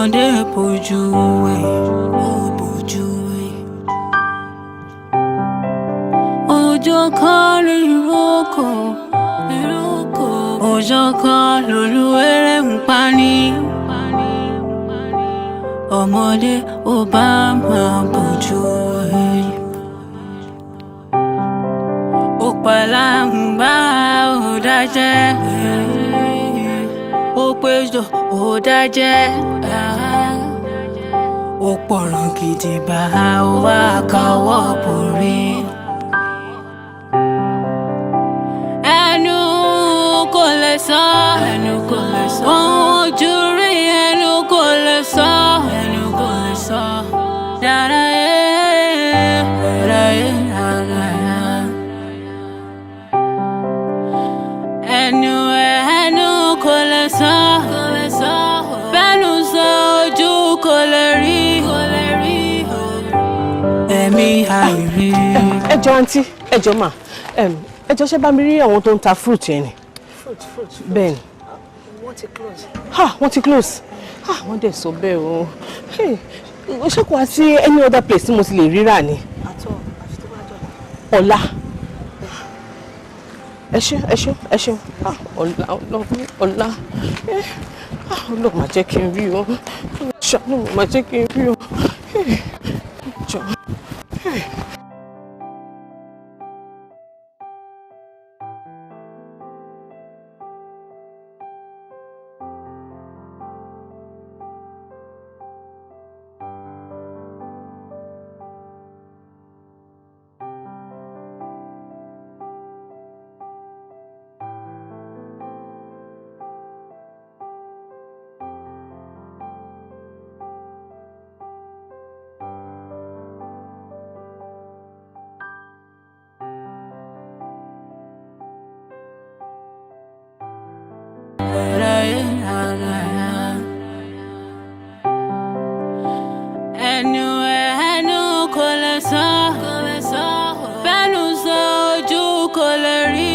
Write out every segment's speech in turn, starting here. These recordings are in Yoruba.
Ọmọdé bojú ẹ̀, ó bojú ẹ̀. Ọjọ́ kan ìrókò, ìrókò. Ọjọ́ kan lolúwẹ̀rẹ̀ ń pa ní. Ọmọdé ò bá máa bójú ẹ̀. Ó pàlàǹgbá ò dájẹ́. Ó péjọ ò dájẹ́. Ó pọ̀rọ̀ gidi bá wà káwọ́ borí. Ẹnu kò lè sọ, ẹnu kò lè sọ. Ohun ojú rí ẹnu kò lè sọ, ẹnu kò lè sọ. Dára ẹ̀, dára ẹ̀, dára ẹ̀. Ẹnu ẹnu kò lè sọ, kò lè sọ. Bẹ́nu sọ ojú kò lè rí, kò lè rí. Ẹ̀mí àìrí. Ẹ jọ̀ọ́ àǹtí, ẹ jọ̀ọ́ mà, ẹ jọ̀ọ́, ṣé bá mi rí àwọn tó ń ta fruit yẹn ni? Fruit, fruit? Bẹ́ẹ̀ ni. Wọ́n ti close. Ha, wọ́n ti close? Ha, wọ́n dẹ̀ sọ bẹ́ẹ̀ o. Hey, ṣé kò wá sí any other place tí mo ti lè rírà ni? Àtọ̀, àfi tó bá dọ̀la. Ọ̀la. Ẹ ṣé, ẹ ṣé, ẹ ṣé. Ah, ọ̀la, ọ̀la, ọ̀la. Ah, Ọlọ́run má jẹ́ kí n rí o. Ṣàánú mi, má jẹ́ kí n rí o. Jọ̀ọ́. Ẹnu ẹnu kò lè sọ, bẹ́nu sọ ojú kò lè rí,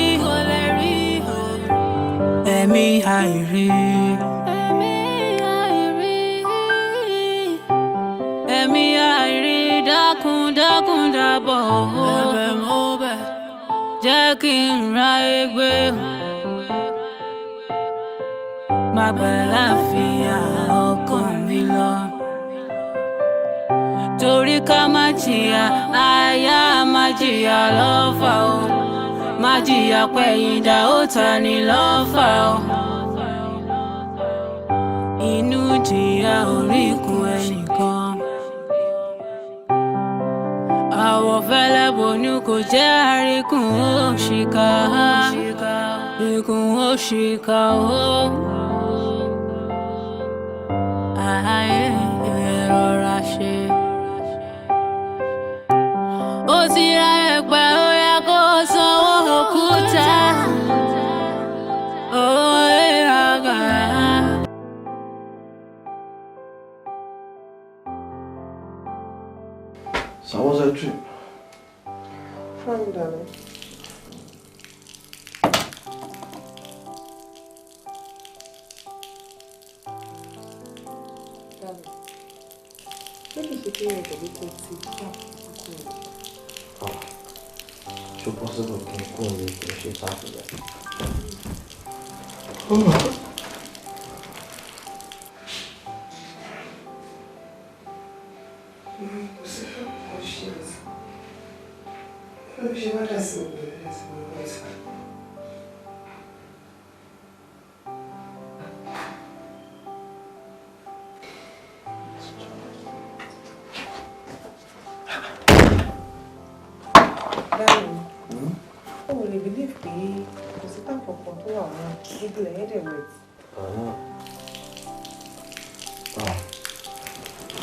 ẹ̀mí àìrí. Ẹ̀mí àìrí, ẹ̀mí àìrí, dákun dákun dábọ̀, ẹ̀bẹ̀ mo bẹ̀, jẹ́ kí n ra ẹgbẹ́ má gbà láfíà ọkàn mi lọ. Torí ká má jìyà, àyà má jìyà lọ́fà o. Má jìyà pẹ̀yìndà ó ta ni lọ́fà o. Inú jìyà oríkun ẹnìkan. Àwọ̀ fẹ́lẹ́ bonú kò jẹ́ àríkùn ó ṣìkà. Ikùn ó ṣìkà ó. Ayé rọra ṣe. Ó ti ra ẹ̀pẹ̀, ó yẹ kó sanwó òkúta. Owó ìràgàrà. So how was that trip? Fine, darling. Darling, ṣé kìí ṣe pé ẹ̀jẹ̀ ló tó ti tap kúkú rẹ̀? Ṣé possible kí n kúrò ní kí n ṣe tap rẹ̀? Kò sí kò ṣe é. Bí ó ṣe wá dà sí obìnrin láti mọ ọ̀sán. Darling, o ò lè believe pé kò sí tap kankan tó wà mọ́, gbogbo ilẹ̀ yẹn dẹ̀ wet.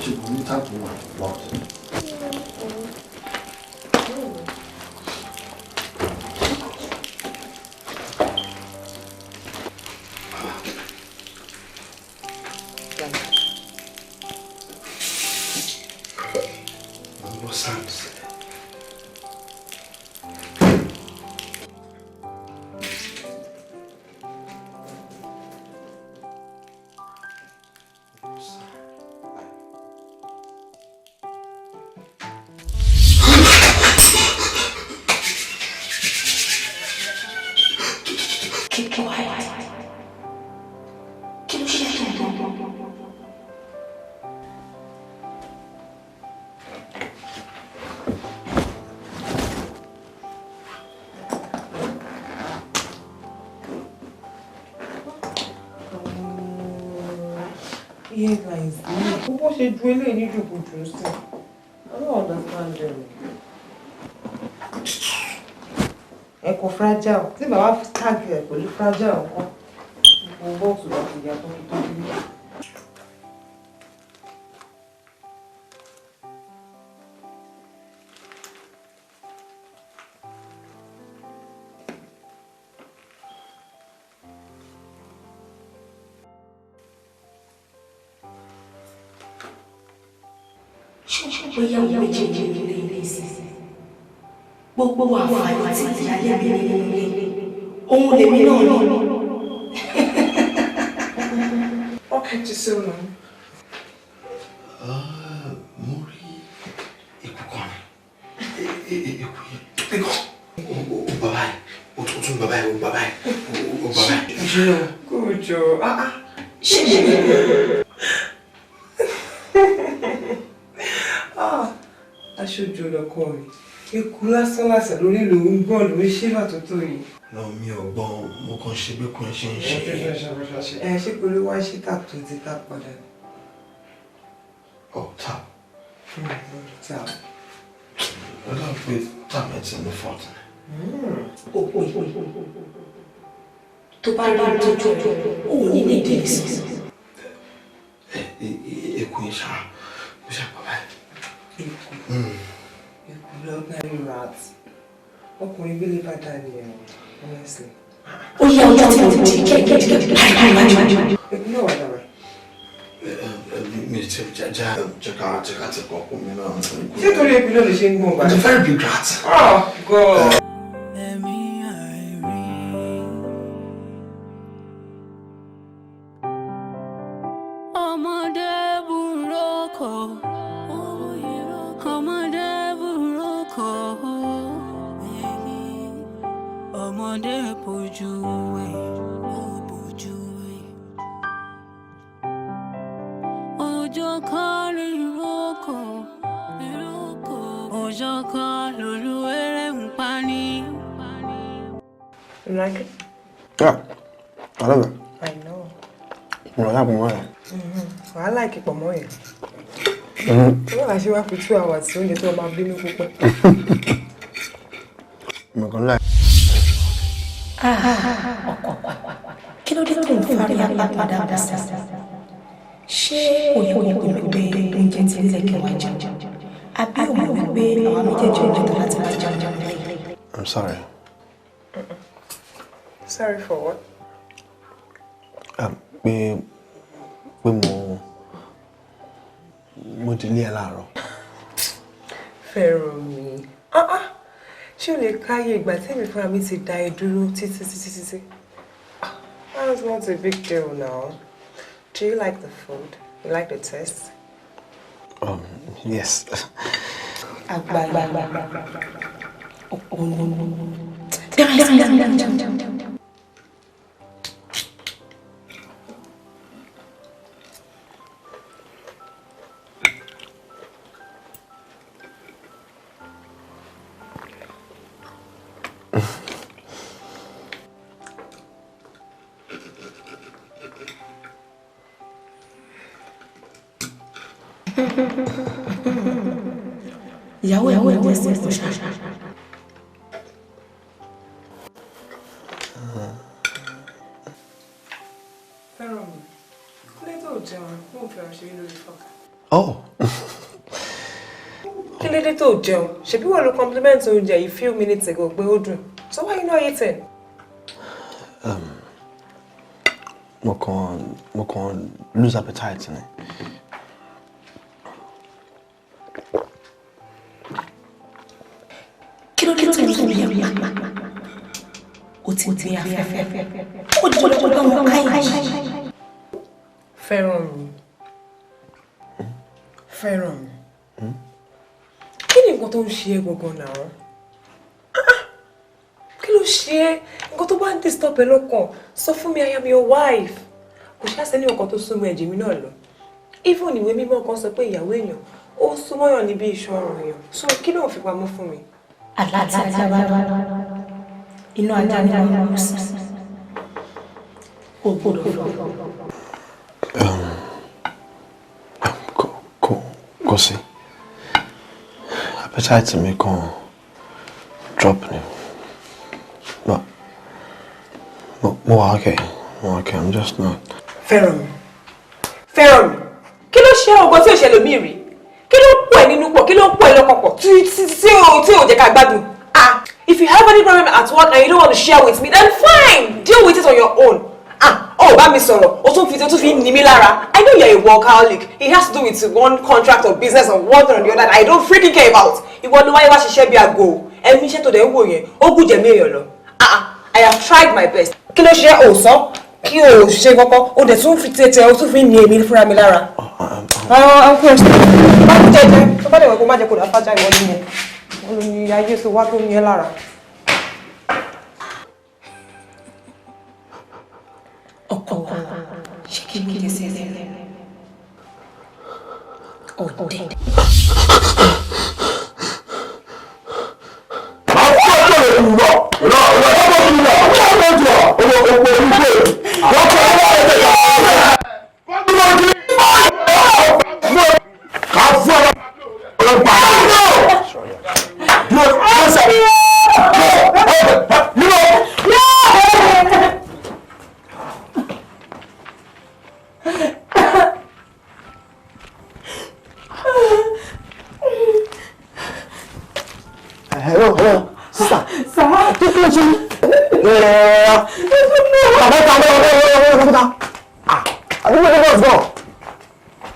Ṣé mo ní tap wà lọ́ọ̀tì? Mo ń gbọ́ sound sílẹ̀. Keep quiet. Kí ló ṣe é tó ń bọ̀? Yeah, guys. Bó ṣe ju eléyìí ní jùkújù sí. I don't understand them. Ẹ kò fragile. Tí bàbá tag ẹ̀ pẹ̀lú fragile nǹkan. Gbogbo bọ́ọ̀sù láti ìyá tó fi tóbi. Ṣé o mọ̀ pé ìyàwó méjèèjì nínú ilé ìsìn? Gbogbo àǹfààní tí ìyáálé mi ní nínú ilé, òun lèmi náà ní. What kept you so long? Mo rí eku kan ni. Eku yẹn tóbi gan. Ó bàbá yìí, ó tún bàbá yìí, ó bàbá yìí, ó bàbá yìí. Ṣé o? Kò jọ. Ah ah. Ṣé Ah, aṣojú lọkọ mi. Eku lásán lásán lórí ló ń gbọ́n ló ń ṣe bàtótó yìí. Lọ mi ò gbọ́n, mo kàn ṣe bí kò ṣe ń ṣe. Ẹ ṣé pé ló wá ṣí tap tó ti tap padà. Oh, tap. Tap. Ó dà pé tap ẹ̀ ti ní fọ́ọ̀tì. Òpó tó bá rí tójú ẹ̀, òun ní lè dé ìsìn. Eku yẹn ṣá, ó ṣe bàbá yìí. Eku. Eku ordinary rat. Ọkùnrin gbélé bá dá ni ẹ̀rọ, honestly. Ó yá ọjọ́ tí mo di kẹ́kẹ́kẹ́ pariwo. Eku náà wà dára. Mi ti jẹ́ jẹ́ ká jẹ́ ká ti kọ́ kún mi náà. Ṣé torí eku náà lè ṣe ń gbọ̀n báyìí? It's a very big rat. Oh God. Ẹ̀mí àìrí. Ọmọdé burúkú, ọmọdé burúkú, ọmọdé bojú ẹ̀, ó bojú ẹ̀. Ọjọ́ kan lóko, ọjọ́ kan lolúwẹ̀rẹ̀ ń pa ní. You like it? Yeah, I love it. I know. Mo lọ láàbù mọ́ ẹ̀. Wàá láìkí pọ̀ mọ́ yẹn. Wọ́n á ṣe wá fi 2 hours sí oúnjẹ tó máa bínú púpọ̀. Mo kàn láì. Ọkọ, kí ló dé tó ń fárí apá padà bọ̀ sí? Ṣé òye kò pè mí pé oúnjẹ ti ń lẹ̀kẹ̀ wá jẹun? Àbí òun wípé àwa méjèèjì ò lẹ́tọ̀ọ́ láti máa jẹun jẹun lẹ́yìn? I'm sorry. Sorry for what? Pé mo délé ẹ láàárọ̀. Fẹ́ràn mi. Ah ah. Ṣé o lè káyé ìgbà tẹ́mi fúnra mi ti dá ẹ dúró títí títí títí? Ah, that's not a big deal now. Do you like the food? You like the taste? Yes. Àgbàlagbà òun. Ìyàwó ẹ̀ wẹ̀ wẹ̀ sí ẹ̀kọ́ ṣá. Fẹ́ràn mi. Kí ló dé tó jẹun? Mo ò fẹ́ràn ṣeré lórí fọ́ọ̀kì. Oh. Kí ló dé tó jẹun? Ṣebí wọ́n lo compliment oúnjẹ yìí few minutes ago pé ó dùn. So why you not eating? Mo kàn lose appetite ni. Kí ló dé tó ń rí apá? Ó ti gbé afẹ́fẹ́. Ó di dandan pé wọn ká ìjì. Fẹ́ràn mi. Fẹ́ràn mi. Kí ni nǹkan tó ń ṣe ẹ́ gangan náà? Kí ló ṣe é? Nǹkan tó bá ń disturb ẹ lọ́kàn, sọ fún mi, I am your wife. Kò ṣáà sẹ́ni ọkàn tó súnmọ́ ẹ̀jẹ̀ mi náà lọ. Even ìwé mímọ́ kan sọ pé ìyàwó èèyàn ó súnmọ́yàn níbi iṣan ọrùn èèyàn. So kí ló ń fi pamọ́ fún mi? Àlá tí ajá bá bá, inú ajá ni wọ́n kú sí. O gbọ́dọ̀ lọ. Kò sí. Appetite mi kàn drop ni. But mo wà okay. Mo wà okay. I'm just not. Fẹ́ràn mi. Fẹ́ràn mi. Kí ló ṣe ọgbọ́n tí ò ṣẹlẹ̀ mí rí? Kí ló ń pọ̀ ẹ́ nínú pọ̀? Kí ló ń pọ̀ ẹ́ lọ́kàn pọ̀? Tí ò jẹ́ ká gbádùn. Ah, if you have any problem at work and you don't want to share with me, then fine, deal with it on your own. Ah, ó bá mi sọ̀rọ̀, o tún fi ní mi lára. I know you're a workaholic. It has to do with one contract or business or one thing or the other that I don't freaking care about. Ìwọ ló wáyé wá ṣiṣẹ́ bí aago. Ẹ̀mí iṣẹ́ tó dẹ̀ ń wò yẹn, ó gùn jẹ̀mí èèyàn lọ. Ah ah, I have tried my best. Kí ló ṣe ò sọ? Kí o ṣe kọ́kọ́, o dẹ̀ tún fi tètè, o tún fi ní èmi fúnra mi lára. Àwọn ọkùnrin bá kú jẹjẹ, tó bá dẹ̀ wẹ̀ kó má jẹ kó dà fájà, ìwọ ni mo. Wọ́n ló ní ayé tó wá tó ní ẹ lára. Ọkọ wa, ṣé kí n jẹ sí ẹ ọdẹ? Hello, hello, sister. Sir. Kí ló ṣe? Bàbá ta, bàbá bàbá bàbá ta. Ah, àdúgbò ní boys gan.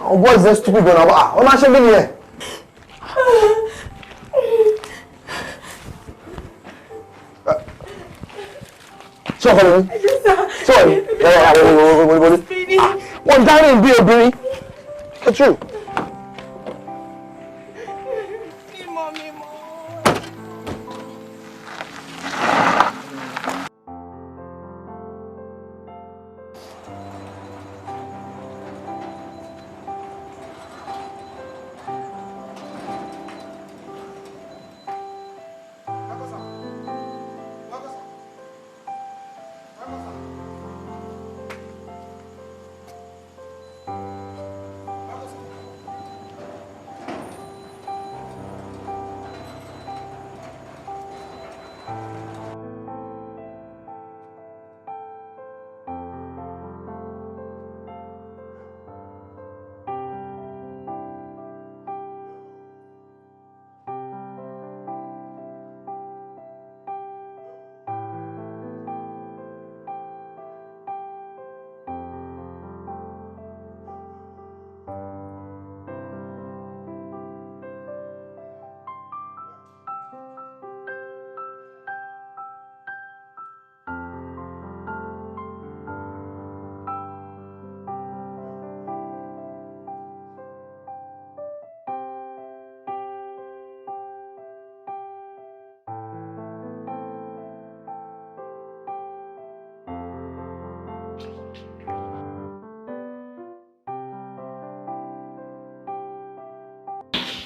Àwọn boys dey stupid gan na. Ah, wọ́n máa ṣe bí nìyẹn. Ṣé ọkọ mi? Ṣé wọ́n ní? Ẹ ẹ wọlé wọlé wọlé wọlé. Wọ́n dárí bí obìnrin. Get you.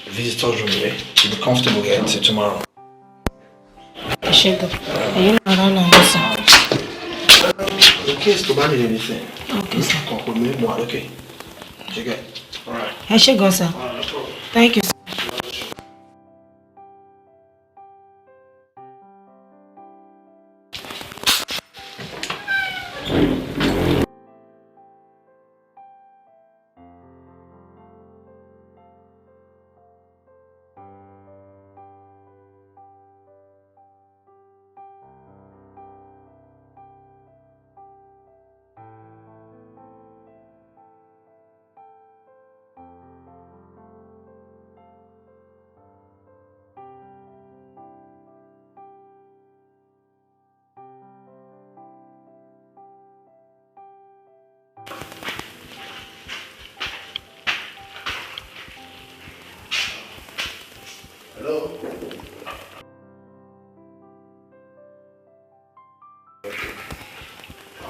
Visitors room here. You'll be comfortable here till tomorrow. Ẹ ṣé gan. Ẹ̀yin náà rán náà lọ́sàn. In case tó bá need anything, Okay, sir. kàn pè mí mọ́, okay? You get? All right. Ẹ ṣé gan, sir. All right, no problem. Thank you, sir.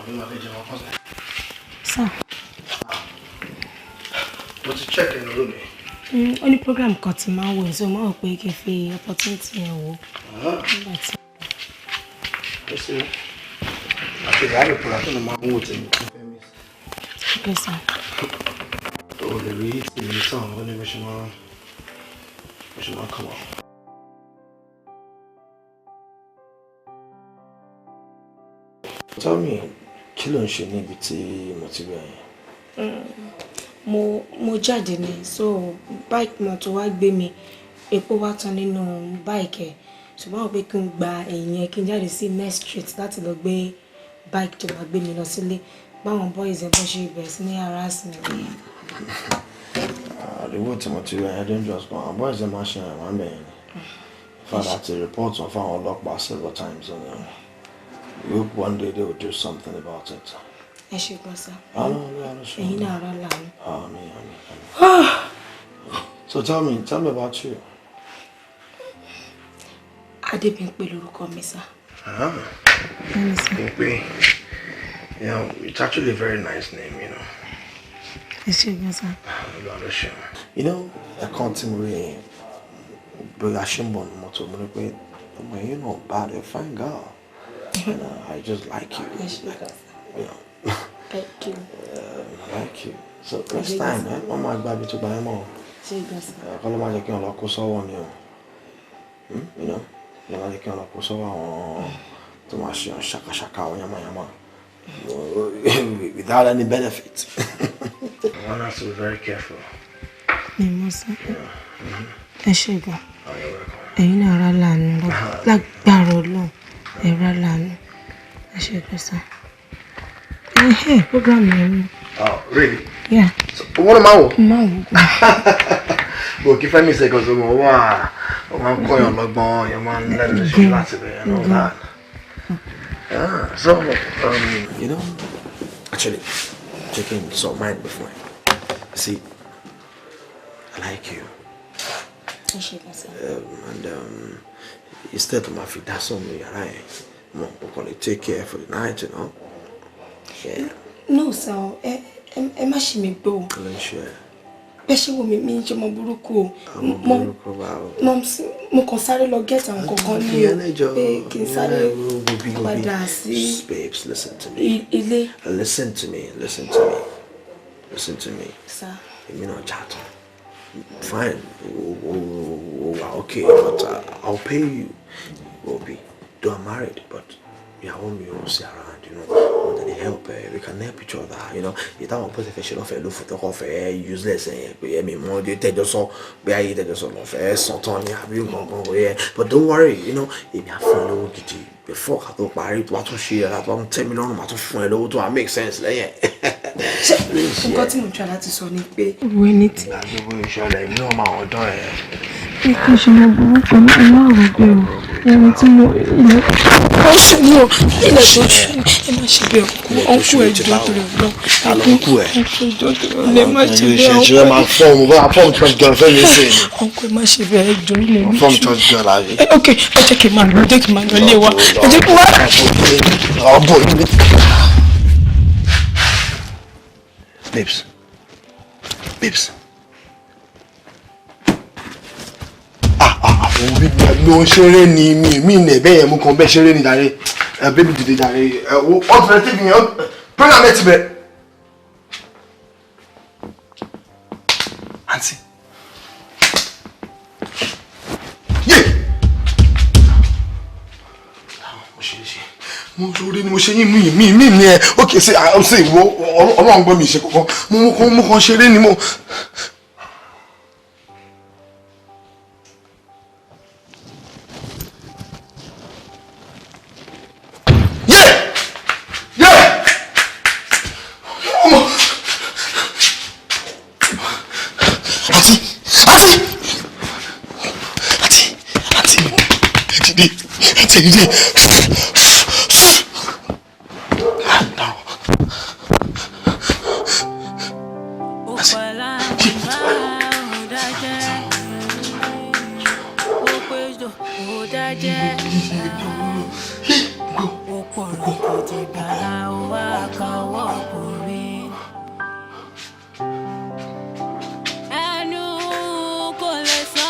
Àbí máa fẹ́ jẹun ọkàn sẹ́. Sir. Mo ti check ẹnu lónìí. Ó ní program kan tí máa ń wò, so máa wò pé kí n fi opportunity yẹn wò. Nígbà tí Ó ṣe àti ìyá rẹ̀ pọ̀lá tó lè máa ń wò tèmi kí n fẹ́ mi. Okay, sir. O lè rí tèmi sàn, ó ní bó ṣe máa come out. Tell me, kí ló ń ṣe níbi tí mo ti rí ẹ yẹn? Mo jáde ni, so bike mọ́tò wá gbé mi, epo wá tán nínú bike ẹ̀, ṣùgbọ́n wọ́n pé kí n gba ẹ̀yìn yẹn, kí n jáde sí next street láti lọ gbé bike tó máa gbé mi lọ sílé. Báwọn boys ẹ̀ bọ́ ṣe bẹ̀rẹ̀ sí ní harass mi nìyẹn. Àdúgbò tí mo ti rí ẹ yẹn dangerous gan. Àwọn boys ẹ̀ máa ń ṣe àwọn àmì ẹ̀yìn ni. In fact, I had to report on fáwọn ọlọ́pàá several times, and we hope one day they will do something about it. Ẹ ṣe gan, sir. Àánú Olúwa ló ṣe. Ẹ̀yin náà rà láàánú. Àmín, àmín, àmín. So tell me about you. Adébímpé lorúkọ mi, sir. Ah, Bẹ́ẹ̀ni, sir. Bímpé. It's actually a very nice name. Ẹ ṣe gan, sir. Olúwa ló ṣe. Ẹ̀kan tí mo rí ẹ yẹn, bóyá ṣe ń bọ̀ ní mọ́tò, mo ní pé ọmọ yẹn náà bad, a fine girl. And I just like you. Ẹ ṣe gan, sir. Thank you. I like you. So next time, wọ́n máa gba ibi tó gba ẹ mọ́. Ṣe gan, sir. Kọ́ ló máa jẹ́ kí wọ́n lọ kó sọ́wọ́ ni o. Ló máa jẹ́ kí wọ́n lọ kó sọ́wọ́ àwọn tó máa ṣe ṣàkàṣàkà, àwọn yamayama without any benefit. One has to be very careful. Mi mọ̀, sir. Ẹ ṣe gan. Oh, you're welcome. Ẹ̀yin náà rà láàánú lágbára Ọlọ́run. Ẹ rà láàánú. Ẹ ṣe gan, sir. Ẹ̀hẹ́, program yẹn ni. Oh, really? Yeah. So, what am I? Máa wò ó. Bò kí Fẹ́mi ṣe kò tó mọ̀ wá, ó máa ń kọ́yàn lọ́gbọ́n, yẹn máa ń lẹ́nu ṣe láti bẹ̀rẹ̀ and all that. Ah, so, actually, checking some mind before. See, I like you. Ẹ ṣe gan, sir. And instead of my feet, that's on me, right? Mo kàn lè take care for the night. Yeah. No, sir, ẹ má ṣì mí gbọ́ o. Kí ló ń ṣe ẹ́? Bẹ́ẹ̀ ṣe wo mi, mi ń ṣe ọmọ burúkú o. Àwọn burúkú báwo? Mo kàn sáré lọ get àwọn kankan ní o, pé kí n sáré padà sí Babes, listen to me. ilé. Listen to me, listen to me. Listen to me. Sir. Èmi náà jàtọ̀. Fine, o wà okay, but I'll pay you. Obi, though I'm married, but ìyàwó mi ò sí around. Want any help, we can help each other. Ìtàwọn pọ̀sẹ̀ fẹ́ ṣe lọ́fẹ̀ẹ́ ló fò tọkọ fẹ́ useless ẹ̀yẹn pé ẹ̀mí mọ́ ọdẹ tẹ́jọ́ sọ pé ayé tẹ́jọ́ sọ lọ́fẹ̀ẹ́ sàn tán ni àbí nǹkan kan kò yẹ. But don't worry, èmi á fún ẹ lówó gidi before ká tó parí, tó bá tún ṣe ẹ̀rọ tó bá tún tẹ́ mi lọ́rùn, màá tún fún ẹ lówó tó wà make sense lẹ́yìn. Ṣé nǹkan tí mo try láti sọ ni pé. Ìwé ní ti. Ìgbà gbogbo ìṣẹ̀lẹ̀ èmi náà máa ọ̀dọ́ ẹ̀. Mi kì í ṣe ọmọ burúkú, ẹ má rò bẹ́ẹ̀ o. Ẹni tí mo ilẹ̀ ó ṣe ní o, ilẹ̀ tó ṣe ẹ má ṣe bẹ́ẹ̀ o, ọ̀nkú, ẹ jọ̀ọ́ torí Ọlọ́run. Ta ló ń kú ẹ? Ọ̀nkú, ẹ jọ̀ọ́ torí Ọlọ́run, ẹ má ṣe bẹ́ẹ̀. Ṣe ṣe máa fọ́ọ̀mù bá fọ́ọ̀mù church girl fẹ́ mi sè. Ọ̀nkú, ẹ má ṣe bẹ́ẹ̀, ẹ jọ̀ọ́, ilẹ̀ mi. Fọ́ọ̀mù church girl àbí. Ok, ẹ jẹ́ kí n máa lọ, ẹ jẹ́ kí n máa lọ ilé wa, ẹ jẹ́ kí n wá. Ọ̀bọ̀ yìí. Babes. Babes. Ah ah ah, òun bí ló ń ṣeré ni, mi nẹ̀ bẹ́ẹ̀ yẹn, mú kan bẹ́ẹ̀ ṣeré ni jàre. Ẹ baby, dìde jàre. Ẹ wo ọ̀tún ẹ tv yẹn, program ẹ ti bẹ̀rẹ̀. Àǹtí. Yé! Mo ṣe é ṣe. Mo sórí ni mo ṣe yín mi ni ẹ. Ok, ṣe ṣe ìwọ Ọlọ́run gbọ́ mi ṣe kankan. Mo kàn ṣeré ni mo. Yé! Yé! Ọmọ! Àǹtí! Àǹtí! Àǹtí! Àǹtí! Ẹ dìde! Àǹtí, ẹ dìde! Ó pẹ̀lá ó dájẹ́, ó péjọ ó dájẹ́, ó pọ̀rọ̀. Dìgbà wá káwọ́ borí. Ẹnu kò lè sọ,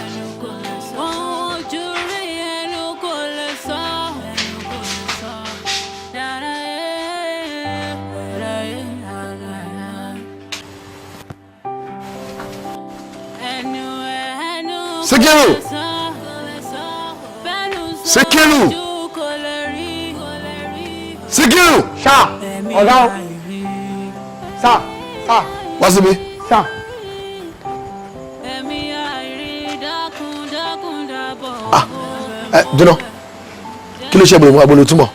ẹnu kò lè sọ. Ohun ojú rí ẹnu kò lè sọ, ẹnu kò lè sọ. Dára ẹ̀, dára ẹ̀, dára ẹ̀. Ẹnu ẹnu kò Síkírù! lè sọ, kò lè sọ. Bẹ́nu sọ Síkírù! ojú kò lè rí, kò lè rí. Síkírù! Sá ọ̀gá o, sá sá. Wá síbí. Sá. Ẹ̀mí àìrí dákun dákun dábọ̀. Ẹ dúró, kí ló ṣe bòlò bòlò túmọ̀?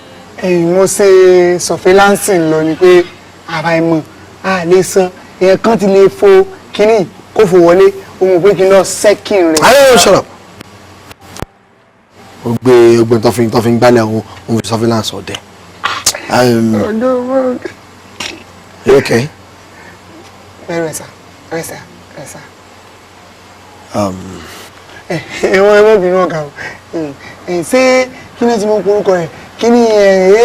Ẹ̀yin mo ṣe surveillance lọ ni pé àbá ìmọ̀ a lè san èèyàn kan ti lè fo kínní kó fò wọlé òun pé kí n lọ sẹ́kìn rẹ̀. Ayé shut up. Ó gbé ogbin tó fi ń gbálẹ̀ òun òun fi surveillance ọ̀dẹ̀. You okay? Bẹ́ẹ̀ sà, bẹ́ẹ̀ sà, bẹ́ẹ̀ sà. Um, Ẹ̀wọ̀n ẹ̀wọ̀n obìnrin ọ̀gá o. Ṣé kí ni tí mo ń porúkọ rẹ̀, kí ni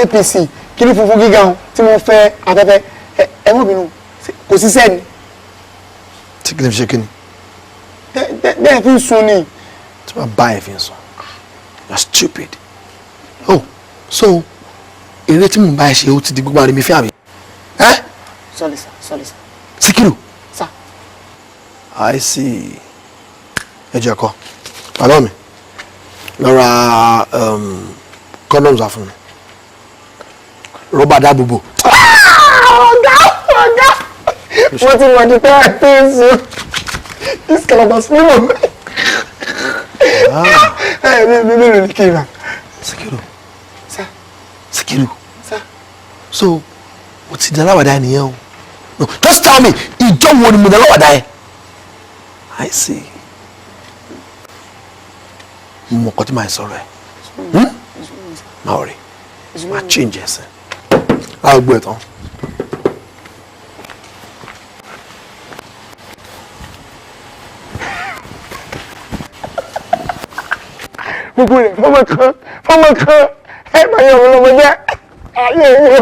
APC, kí ni funfun gíga o tí mo fẹ́ afẹ́fẹ́? Ẹ̀wọ̀n obìnrin kò sí sẹ́ni. Tí kí ni fi ṣe kí ni? Bẹ́ẹ̀ fi ń sun ni. Tí wọ́n bá ẹ̀ fi ń sùn. You are stupid. Oh, so eré tí mò ń bá ẹ ṣe ó ti di gbogbo àrèmí fẹ́ àbí? Ẹ́. Sorry sir, sorry sir. Síkírù. Sir. I see. Ẹ jẹ́ kọ́. Bàbá mi, lọ ra condoms wá fún mi. Rọ́bà dáàbòbò. Ọ̀gá, ọ̀gá, wọ́n ti mọ̀ ní pé àti ń sun this calabash mímọ̀. Ẹ mi mélòó ni kí n rà? Síkírù. Sir. Síkírù. Sir. So, o ti di aláwàdà nìyẹn o. No, just tell me, ìjọ wo ni mo di aláwàdà yẹn? I see. Mo mọ̀ nǹkan tí màá sọ̀rọ̀ ẹ̀. Má worry, má change ẹ̀sìn. Láwọn gbé ẹ̀ tán. Gbogbo rẹ̀ fọmọ kan fọmọ kan, ẹ bá yẹ ọmọ ọmọ jẹ ayé yìí.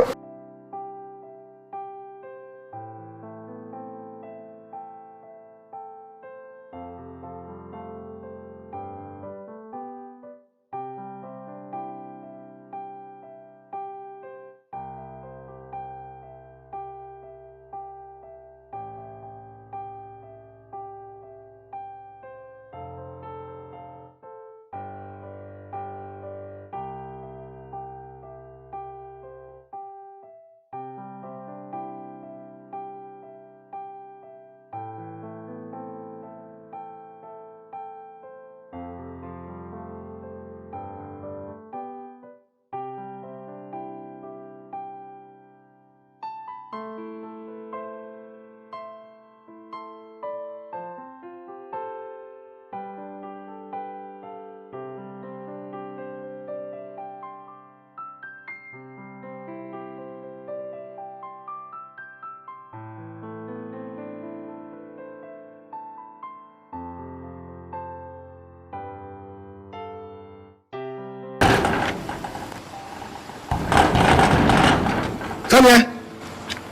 Sọ́ni ẹ.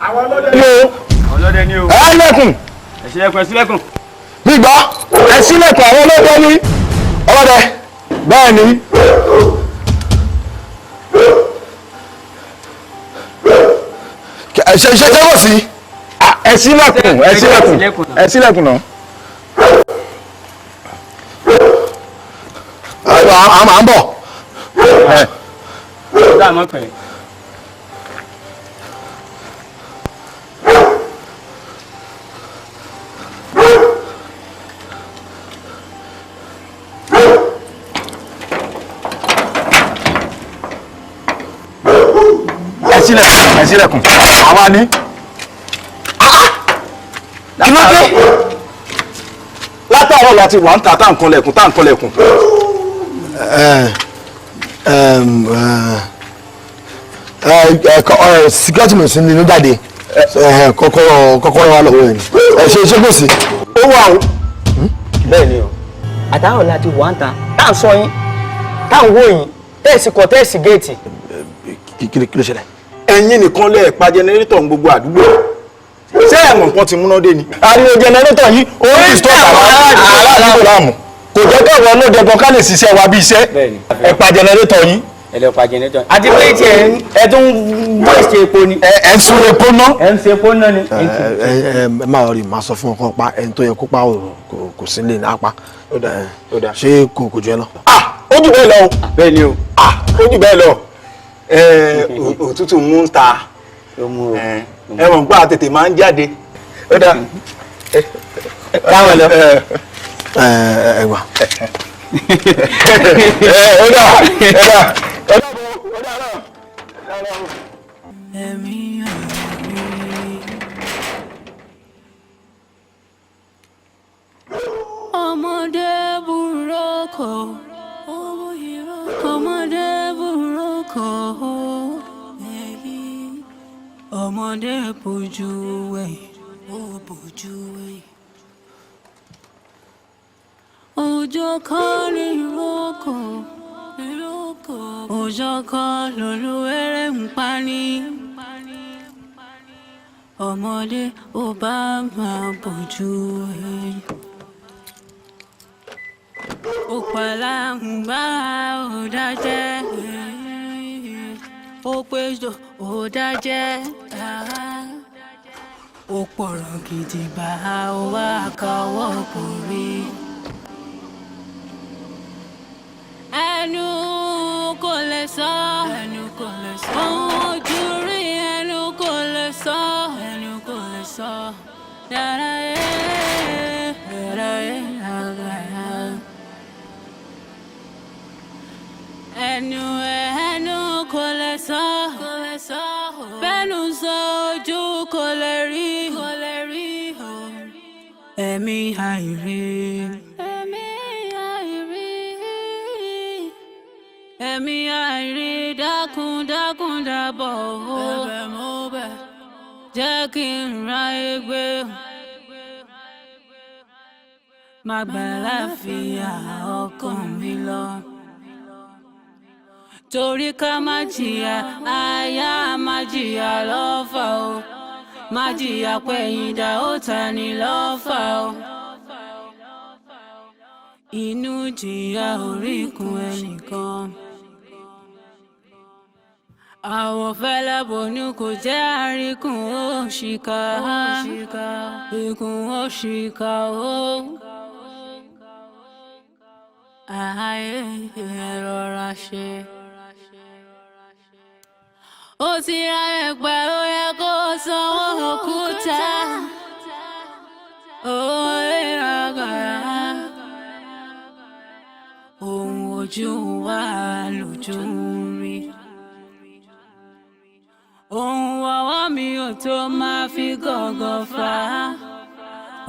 Àwọn ọlọ́dẹ ni o. Ọlọ́dẹ ni o. Ẹ lẹ́kùn. Ẹ ṣílẹ̀kùn, ẹ ṣílẹ̀kùn. Mi gbọ́. Ẹ ṣílẹ̀kùn, àwọn ọlọ́dẹ ni. Ọlọ́dẹ. Bẹ́ẹ̀ ni. Ẹ ṣe iṣẹ́ tẹ́wọ̀ sí. Ẹ ṣílẹ̀kùn, ẹ ṣílẹ̀kùn, ẹ ṣílẹ̀kùn náà. À ń bọ̀. Ọ̀gá àmọ́ pẹ̀. Ẹ ṣílẹ̀kùn, ẹ ṣílẹ̀kùn, àwa ni. Kí ló dé? Látàárọ̀ la ti wà ń ta tá à ń kanlẹ̀kùn, tá à ń kanlẹ̀kùn. Ẹ ẹ ẹ security mi sí nínú jáde, kọ́kọ́rọ́ wà lọ́wọ́ ẹ̀ ni. Ẹ ṣe kò sí. Ó wà o. Bẹ́ẹ̀ ni o, àtàwọn láti wà ń ta tá à ń sọ yín, tá à ń wò yín, tẹ́ẹ̀sì kọ tẹ́ẹ̀sì géètì. Kí ló ṣẹlẹ̀? Ẹ̀yin nìkan lẹ pa generator ní gbogbo àdúgbò. Ṣé ẹ̀wọ̀n kan ti múná dé ni? Ariwo generator yìí ó ń disturb àwọn aráàlú láàmú. Kò jẹ́ káwọn ọlọ́dẹ gan ká lè ṣiṣẹ́ wa bí iṣẹ́. Ẹ pa generator yín. Ẹ lọ pa generator. Àti pé tí ẹ tún waste epo ni. Ẹ ń sun epo ná. Ẹ ń sun epo ná ni. Ẹ ẹ máa rí, màá sọ fún ọkọ pa ẹni tó yẹ kó pa kò sí lè ní apá. Ṣé kò jù ẹ lọ? Ó jù bẹ́ẹ̀ lọ o. Bẹ́ẹ̀ ni o. Ó jù bẹ́ẹ̀ lọ. Òtútù mú ń ta. Ẹ mọ̀ pé àtètè máa ń jáde. Ó dà. Táwọn lọ. Ẹ gbà. Ó dà, ẹ dà. Ẹ̀mí àìrí. Ọmọdé burúkú, ọmọdé burúkú, ọmọdé bojú wẹ̀yìn, ó bojú wẹ̀yìn. Ọjọ́ kan ní ìrókò, ọjọ́ kan lolúwẹ̀rẹ̀ ń pa ní. Ọmọdé ò bá máa bójú wẹ̀yìn. Ó pàlàǹgbá ò dájẹ́, ó péjọ ò dájẹ́, ó pọ̀rọ̀ gidi bá wà káwọ́ kò rí. Ẹnu kò lè sọ, ẹnu kò lè sọ, ohun ojú rí ẹnu kò lè sọ, ẹnu kò lè sọ. Dára ẹ, dára ẹ, dára ẹ. Ẹnu ẹnu kò lè sọ, kò lè sọ, bẹ́nu sọ ojú kò lè rí, kò lè rí. Ẹ̀mí àìrí. Ẹ̀mí àìrí. Ẹ̀mí àìrí dákun dákun dábọ̀ o. Ẹ̀bẹ̀ mo bẹ̀. Jẹ́ kí n ra egbe. Má gbà láfíà ọkàn mi lọ. Torí ká má jìyà, àyà má jìyà lọ́fà o. Má jìyà pẹ̀yìndà ó ta ni lọ́fà o. Inú jìyà oríkun ẹnìkan. Àwọn fẹ́lẹ́ bonú kò jẹ́ àríkùn òṣìkà. Ikùn òṣìkà o. Ààyè rọra ṣe. Ó ti ra ẹ̀pẹ̀, ó yẹ kó sanwó òkúta. Ó ríra gàrà. Ohun ojú wa lójú ń rí. Ohun ọwọ́ mi ò tó máa fi gọ̀gọ̀ fà á.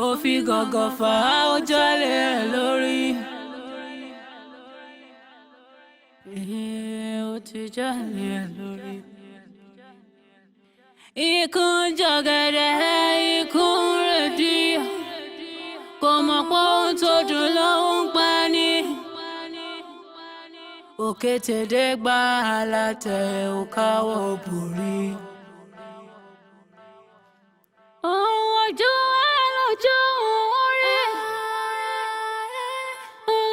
Ó fi gọ̀gọ̀ fà á, ó jọ́lé rẹ̀ lórí. Ó ti jọ́lé rẹ̀ lórí. Ikú ń jọ̀gẹ̀dẹ̀, ikú ń rèdí. Kò mọ̀ pé ohun tó dùn ló ń pa ni. Òkété gba alátẹ̀ ò káwọ́ borí. Ohun ojú ẹ lójú ń rí.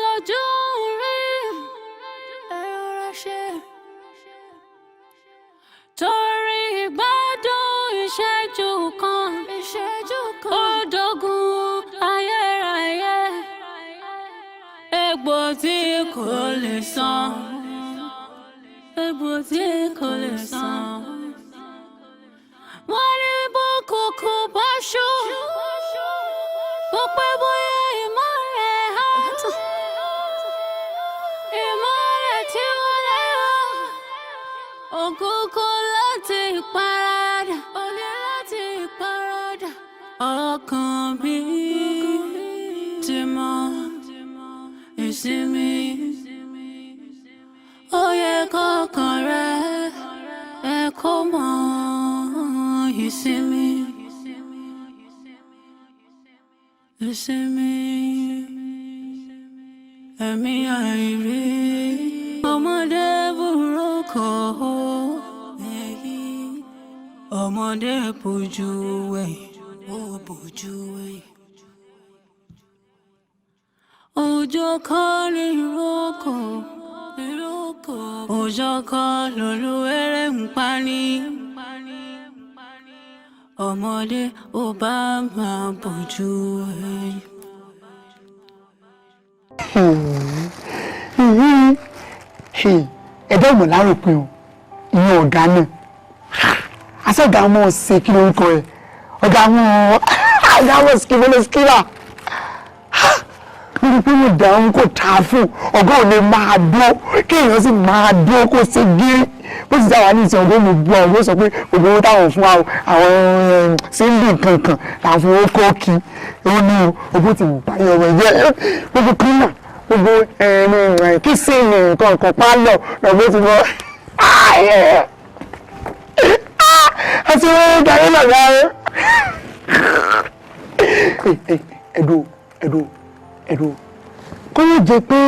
Lójú ń rí. Ẹ rọra ṣe. Torí ìgbádùn ìṣẹ́jú kan. Ìṣẹ́jú kan. Ó dógún ayérayé. Egbò tí kò lè san. Egbò tí kò lè san. Wọ́n ní bó kòkó bá ṣú. Bó pẹ́ bóyá ìmọ́lẹ̀ á tàn. Ìmọ́lẹ̀ tí wọ́n lérò. Òkùnkùn láti ìparadà. Òní láti ìparadà. Ọkàn mi ti mọ ìsinmi. Ó yẹ kọ́kàn rẹ ẹ kó mọ ìsinmi. Ìsinmi. Ẹ̀mí àìrí. Ọmọdé burúkú. Ọmọdé bójú wẹ̀yìn, ó bójú wẹ̀yìn. Òjò kan ní ìrókò, ìrókò. Òjò kan lolúwẹ̀rẹ̀ ń pa ní. Ọmọdé ò bá máa bójú wẹ̀yìn. Ẹ̀dá ìmọ̀ láròpin o, ìyẹn ọ̀gá náà aṣọ́gà mọ̀ ṣe kí lórúkọ ẹ̀, ọ̀gá mọ̀, ọ̀gá mọ̀ skibolo skila níbi pé mo dà ń kò ta fún ọ̀gá ò lè máa dúró, kí èèyàn sì máa dúró kó ṣe gírí bó ti sáwà ní ìsìn. Ọ̀gá mi bu ọ̀gá sọ pé gbogbo owó táwọn fún àwọn síndì kankan làwọn fún owó kọ́ọ̀kì ó ní o. Ògbó ti báyọ̀ ọ̀rọ̀ jẹ́ gbogbo kílà, gbogbo kìsìnì nǹkan kan pálọ̀ lọ́gbó ti bọ́ àti wọ́n darí lọ́gá rẹ̀. Ẹ̀dùn ẹ̀dùn ẹ̀dùn, kó yóò jẹ pé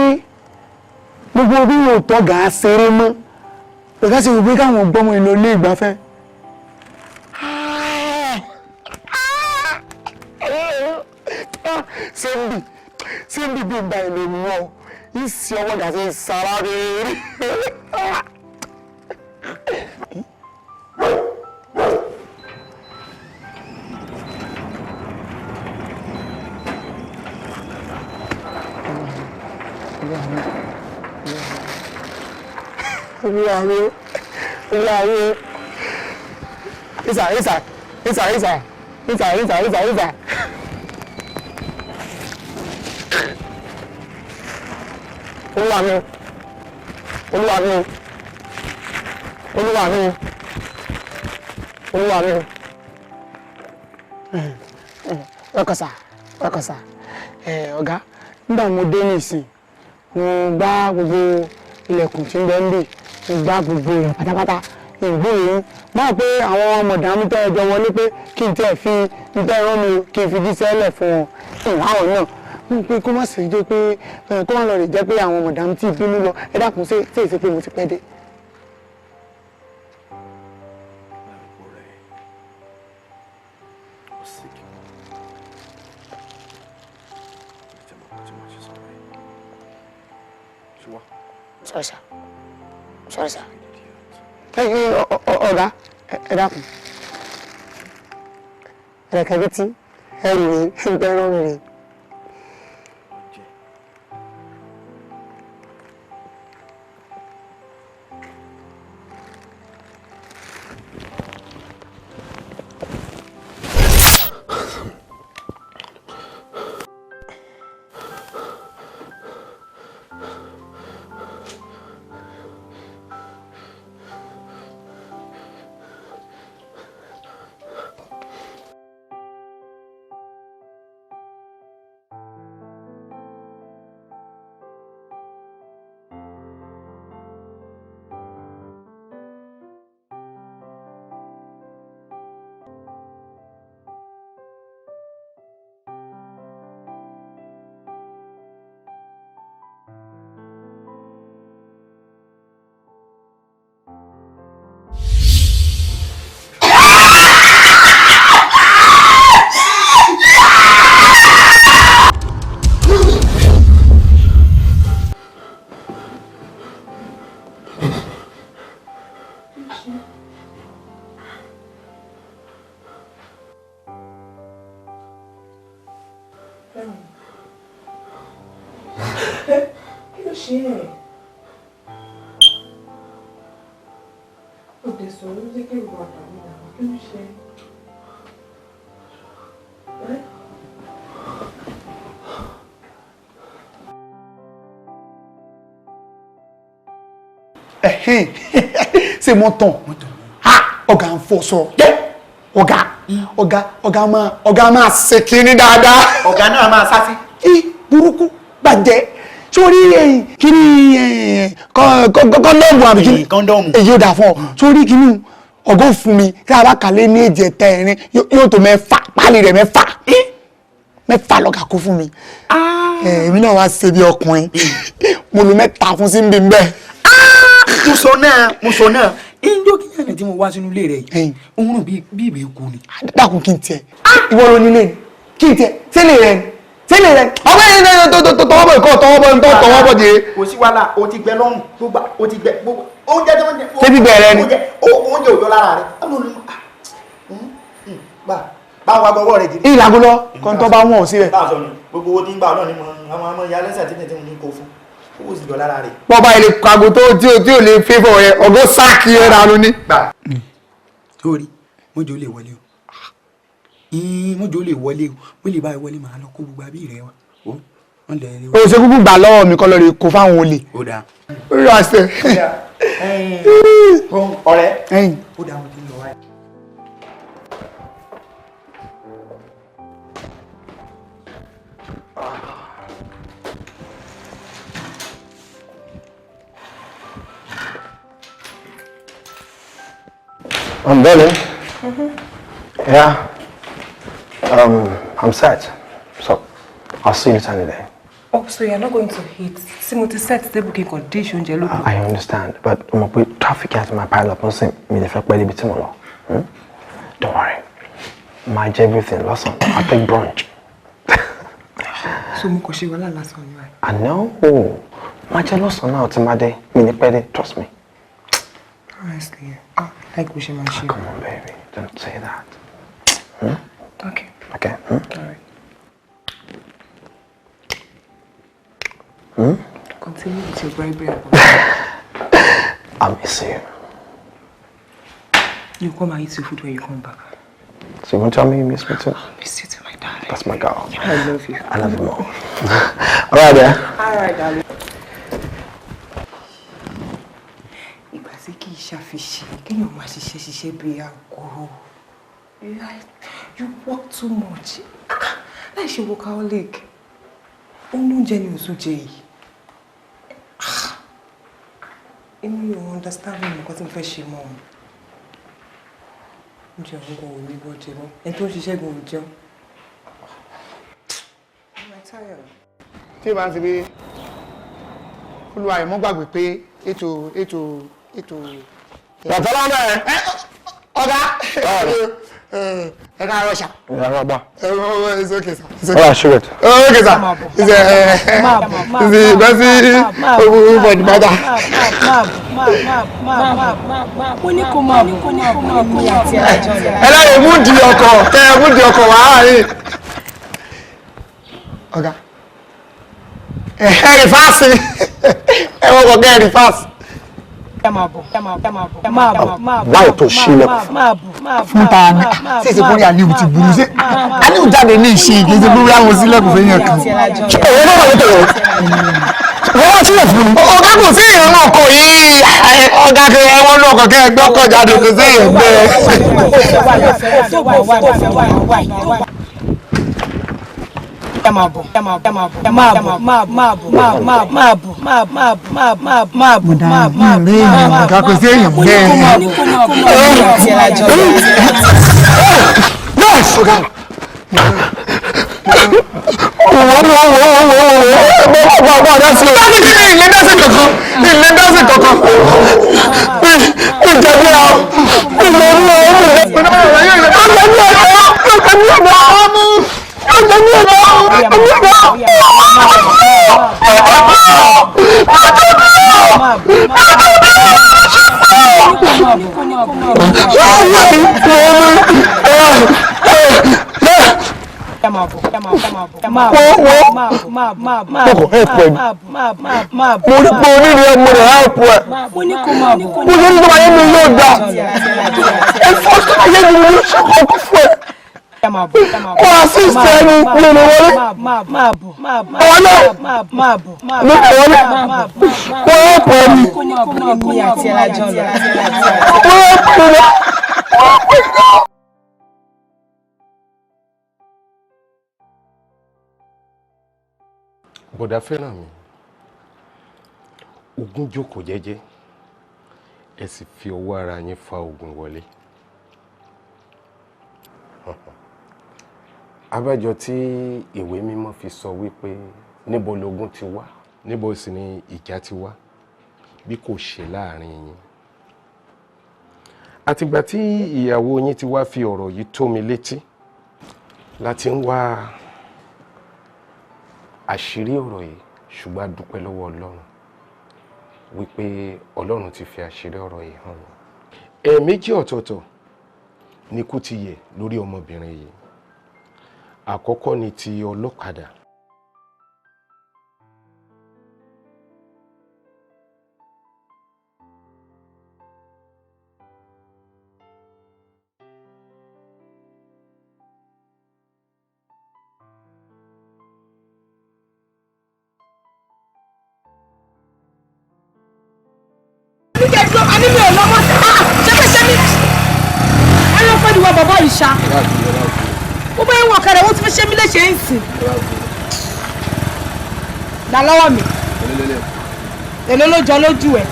gbogbo bí yóò tọ́gà á ṣeré mọ́ lọ́gá sì wípé káwọn gbọ́mọ ìlú ilé ìgbafẹ́. Sẹ́ńbì sẹ́ńbì bí n ba ìlú mú ọ ìsì ọwọ́ gàṣẹ́ ìsara rere. Olúwa mi, Olúwa mi, ìsà ìsà ìsà ìsà ìsà ìsà ìsà ìsà. Olúwa mi, Olúwa mi, Olúwa mi, Olúwa mi. Ọkọ̀sà ọkọ̀sà, ọ̀gá, nígbà mo dé nísìn, mo gbá gbogbo ilẹ̀kùn tí ń bẹ ń bì, mo gbá gbogbo rẹ̀ pátápátá ìgbóhùn máa pé àwọn mọ̀dàmú tẹ́ ẹjọ́ wọlé pé kí n tẹ́ fi n tẹ́ rán mi, kí n fi jíṣẹ́ lẹ̀ fún wọn. Ìwọ̀n àwọn náà mo pé kó má sì jẹ́ pé kó má lọ rè jẹ́ pé àwọn mọ̀dàmú tí bínú lọ. Ẹ dákun, ṣé ṣé èsì pé mo ti pẹ́ dé? Sorry sir, sorry sir. Ọ̀gá, ẹ dákun, ẹ̀rẹ̀kẹ́bí tí ẹrù rè ń tẹ́ rán mi rè. Kí ló ṣe ẹ́? Ó dẹ̀ sọ̀rọ̀, ló jẹ́ kí ìwà àbàmì náà. Kí ló ṣe ẹ́? Ẹ̀hìn, ṣé mo tàn? Ọ̀gá ń fọṣọ, ọ̀gá ọ̀gá ọ̀gá máa, ọ̀gá máa ṣe kínní dáadáa. Ọ̀gá náà máa sá sí. Kí burúkú bàjẹ́ sórí ẹ̀yìn kíní kọ́ńdọ̀mù àbí kíní? Kọ́ńdọ̀mù. Èyí ò dà fún ọ sórí kíní. Ọ̀gá ò fún mi kí a bá kàlẹ́ ní èjì ẹ̀ta ẹ̀rin, yóò tó 6, páálí rẹ̀ 6 6 lọ́gà kó fún mi. Èmi náà wá ṣe bí ọkùnrin, mo lu 3 fún sí ń bí bẹ́ẹ̀. Mo sọ náà, mo sọ náà, Ìjọ kí ni àná tí mo wá sínú ilé rẹ yìí òun rùn bí ìbè kú ni. Dákun kí n tiẹ̀. Ìwọ ló nílé ni. Kí n tiẹ̀. Sẹ́lẹ̀ rẹ ni. Sẹ́lẹ̀ rẹ ni. Ọgbẹ́ yìí ní tó tọwọ́ bọ̀ ìkọ́ tọwọ́ bọ̀ tó tọwọ́ bọ̀ jẹ́. Kò sí wàhálà, o ti gbẹ lọ́rùn gbogbo o ti gbẹ gbogbo oúnjẹ tó ń jẹ. Ṣé gbígbẹ rẹ ni? Oúnjẹ ò jọ lára rẹ. Báwo wá gbọ́wọ́ rẹ jìnnì. Ìlàgó lọ kọ́ńtọ́ bá wọ̀n síbẹ̀. Báwo sọ ni gbogbo owó tí ń gbà náà ni mo àwọn ọmọ ìyá lẹ́sẹ̀ tí mo ní kó fún owó sì jọ lára rẹ̀. Bọ́ba ilé kago tó tí ò lè fẹ́fọ̀ rẹ ọgọ́ sáàkì ẹ̀ ránú ni. Sórí mọ́jọ́ lè wọlé o, mọ́jọ́ lè wọlé o, mo lè bá ẹ wọlé màá lọ kó gbogbo abí rẹ wa. O ṣe kúkú gbà lọ́wọ́ mi kọ́ lórí kó fáwọn olè. Ó dáa. Ó yọ àṣẹ. Ọ̀rẹ́ ó dáa mo ti ń lọ wáyé. I'm Benny. Yeah. I'm set. So, I'll see you later today. Oh, so you're not going to eat? Simoti set table kí n kàn dish oúnjẹ lókun. I understand, but mo pé traffic has my pile up. Mo lè fẹ́ pẹ́ débi tí mo lọ. Don't worry. Máa jẹ everything lọ́sàn. I'll take brunch. So mo kàn ṣe wàhálà lásán ni wáyé. I know. Máa jẹ lọ́sàn náà tí máa dé. Mi ní pẹ́ dé, trust me. Honestly, I like bó ṣe máa ṣe. Come on, baby. Don't say that. Okay. Okay. All right. Continue with your bribery. I miss you. You come and eat your food when you come back. So you won't tell me you miss me too? I miss you too, my darling. That's my girl. I love you. I love you more. All right, there. All right, darling. Ìgbà tí kì í ṣàfiṣe, kéèyàn máa ṣiṣẹ́ ṣiṣẹ́ bí aago. You work too much. Láì ṣe workaholic. Oúnjẹ ni òtún jẹ yìí. Èmi ò understand mi nǹkan tí mo fẹ́ ṣe mọ́ o. Oúnjẹ òun kò ní bọ́ jẹ mọ́. Ẹni tó ń ṣiṣẹ́ gan ò jẹun. I'm tired. Tí ìbá ń ti bí olúwa rẹ̀ mọ́ gbàgbé pé ètò. Bàtà lọ́nà ẹ̀. Ọ̀gá ẹ káàárọ̀ ṣá. Ìyàrá ọba. It's okay sir. It's okay. All right, shoot it. Okay sir. It's the best for the matter. Ẹ láyé mú di ọkọ̀ kẹ́ ẹ mú di ọkọ̀ wá rí. Ọ̀gá ẹ rí fáàsì ẹ wọ́n kọ̀ kẹ́ ẹ rí fáàsì. Wáyé tó ṣílẹ̀kùn fún ta ni ṣé ìṣe kórè Aliu ti burú ṣé Aliu jáde ní ìṣe ìgbésẹ̀ burú àwọn sílẹ̀kùn fẹ́yàn kan. Òun náà wà lókè o. Wọ́n wá sílẹ̀ fún mi. Ọ̀gá kò sí ìrànwọ́ ọkọ̀ yìí ọ̀gá kẹ ẹ̀wọ̀n náà kọ̀ kẹ́ ẹ gbọ́kọ̀ jáde kò sí ìgbẹ́. Ọ̀gá kò sí èèyàn bẹ́ẹ̀. Yes! Ọ̀gá. Mo rí pé onírú ẹ mo rẹ̀ áìpù ẹ̀. Mo ní tó bá yé mi yóò dà. Ẹ fọ́ tó bá yé mi yóò ṣe kọ́kọ́ fún ẹ. Kó assist ẹni mi ò lè wọlé. Ọwọ́ náà mi ò wọlé. Kó áìpù ẹ mi. Kó áìpù ẹ mi. Bọ̀dá fẹ́ràn mi, ogun jókòó jẹ́jẹ́, ẹ sì fi ọwọ́ ara yín fa ogun wọlé. Abájọ tí ìwé mímọ́ fi sọ wípé níbo logun ti wá, níbo sì ni ìjà ti wá, bí kò ṣe láàrin yín. Àtìgbà tí ìyàwó yín ti wá fi ọ̀rọ̀ yìí tó mi létí láti ń wá àṣírí ọ̀rọ̀ yìí, ṣùgbọ́n a dúpẹ́ lọ́wọ́ Ọlọ́run wípé Ọlọ́run ti fi àṣírí ọ̀rọ̀ yìí hàn mí. Ẹ̀ẹ̀mejì ọ̀tọ̀ọ̀tọ̀ ni ikú ti yẹ̀ lórí ọmọbìnrin yìí. Àkọ́kọ́ ni ti ọlọ́kadà. Bàbá ìṣá ó bá ń wọ ọ̀kadà, wọ́n ti fi ṣe mí léṣe ń sìn. Dà lọ́wọ́ mi. Èló ló jọ lójú ẹ̀?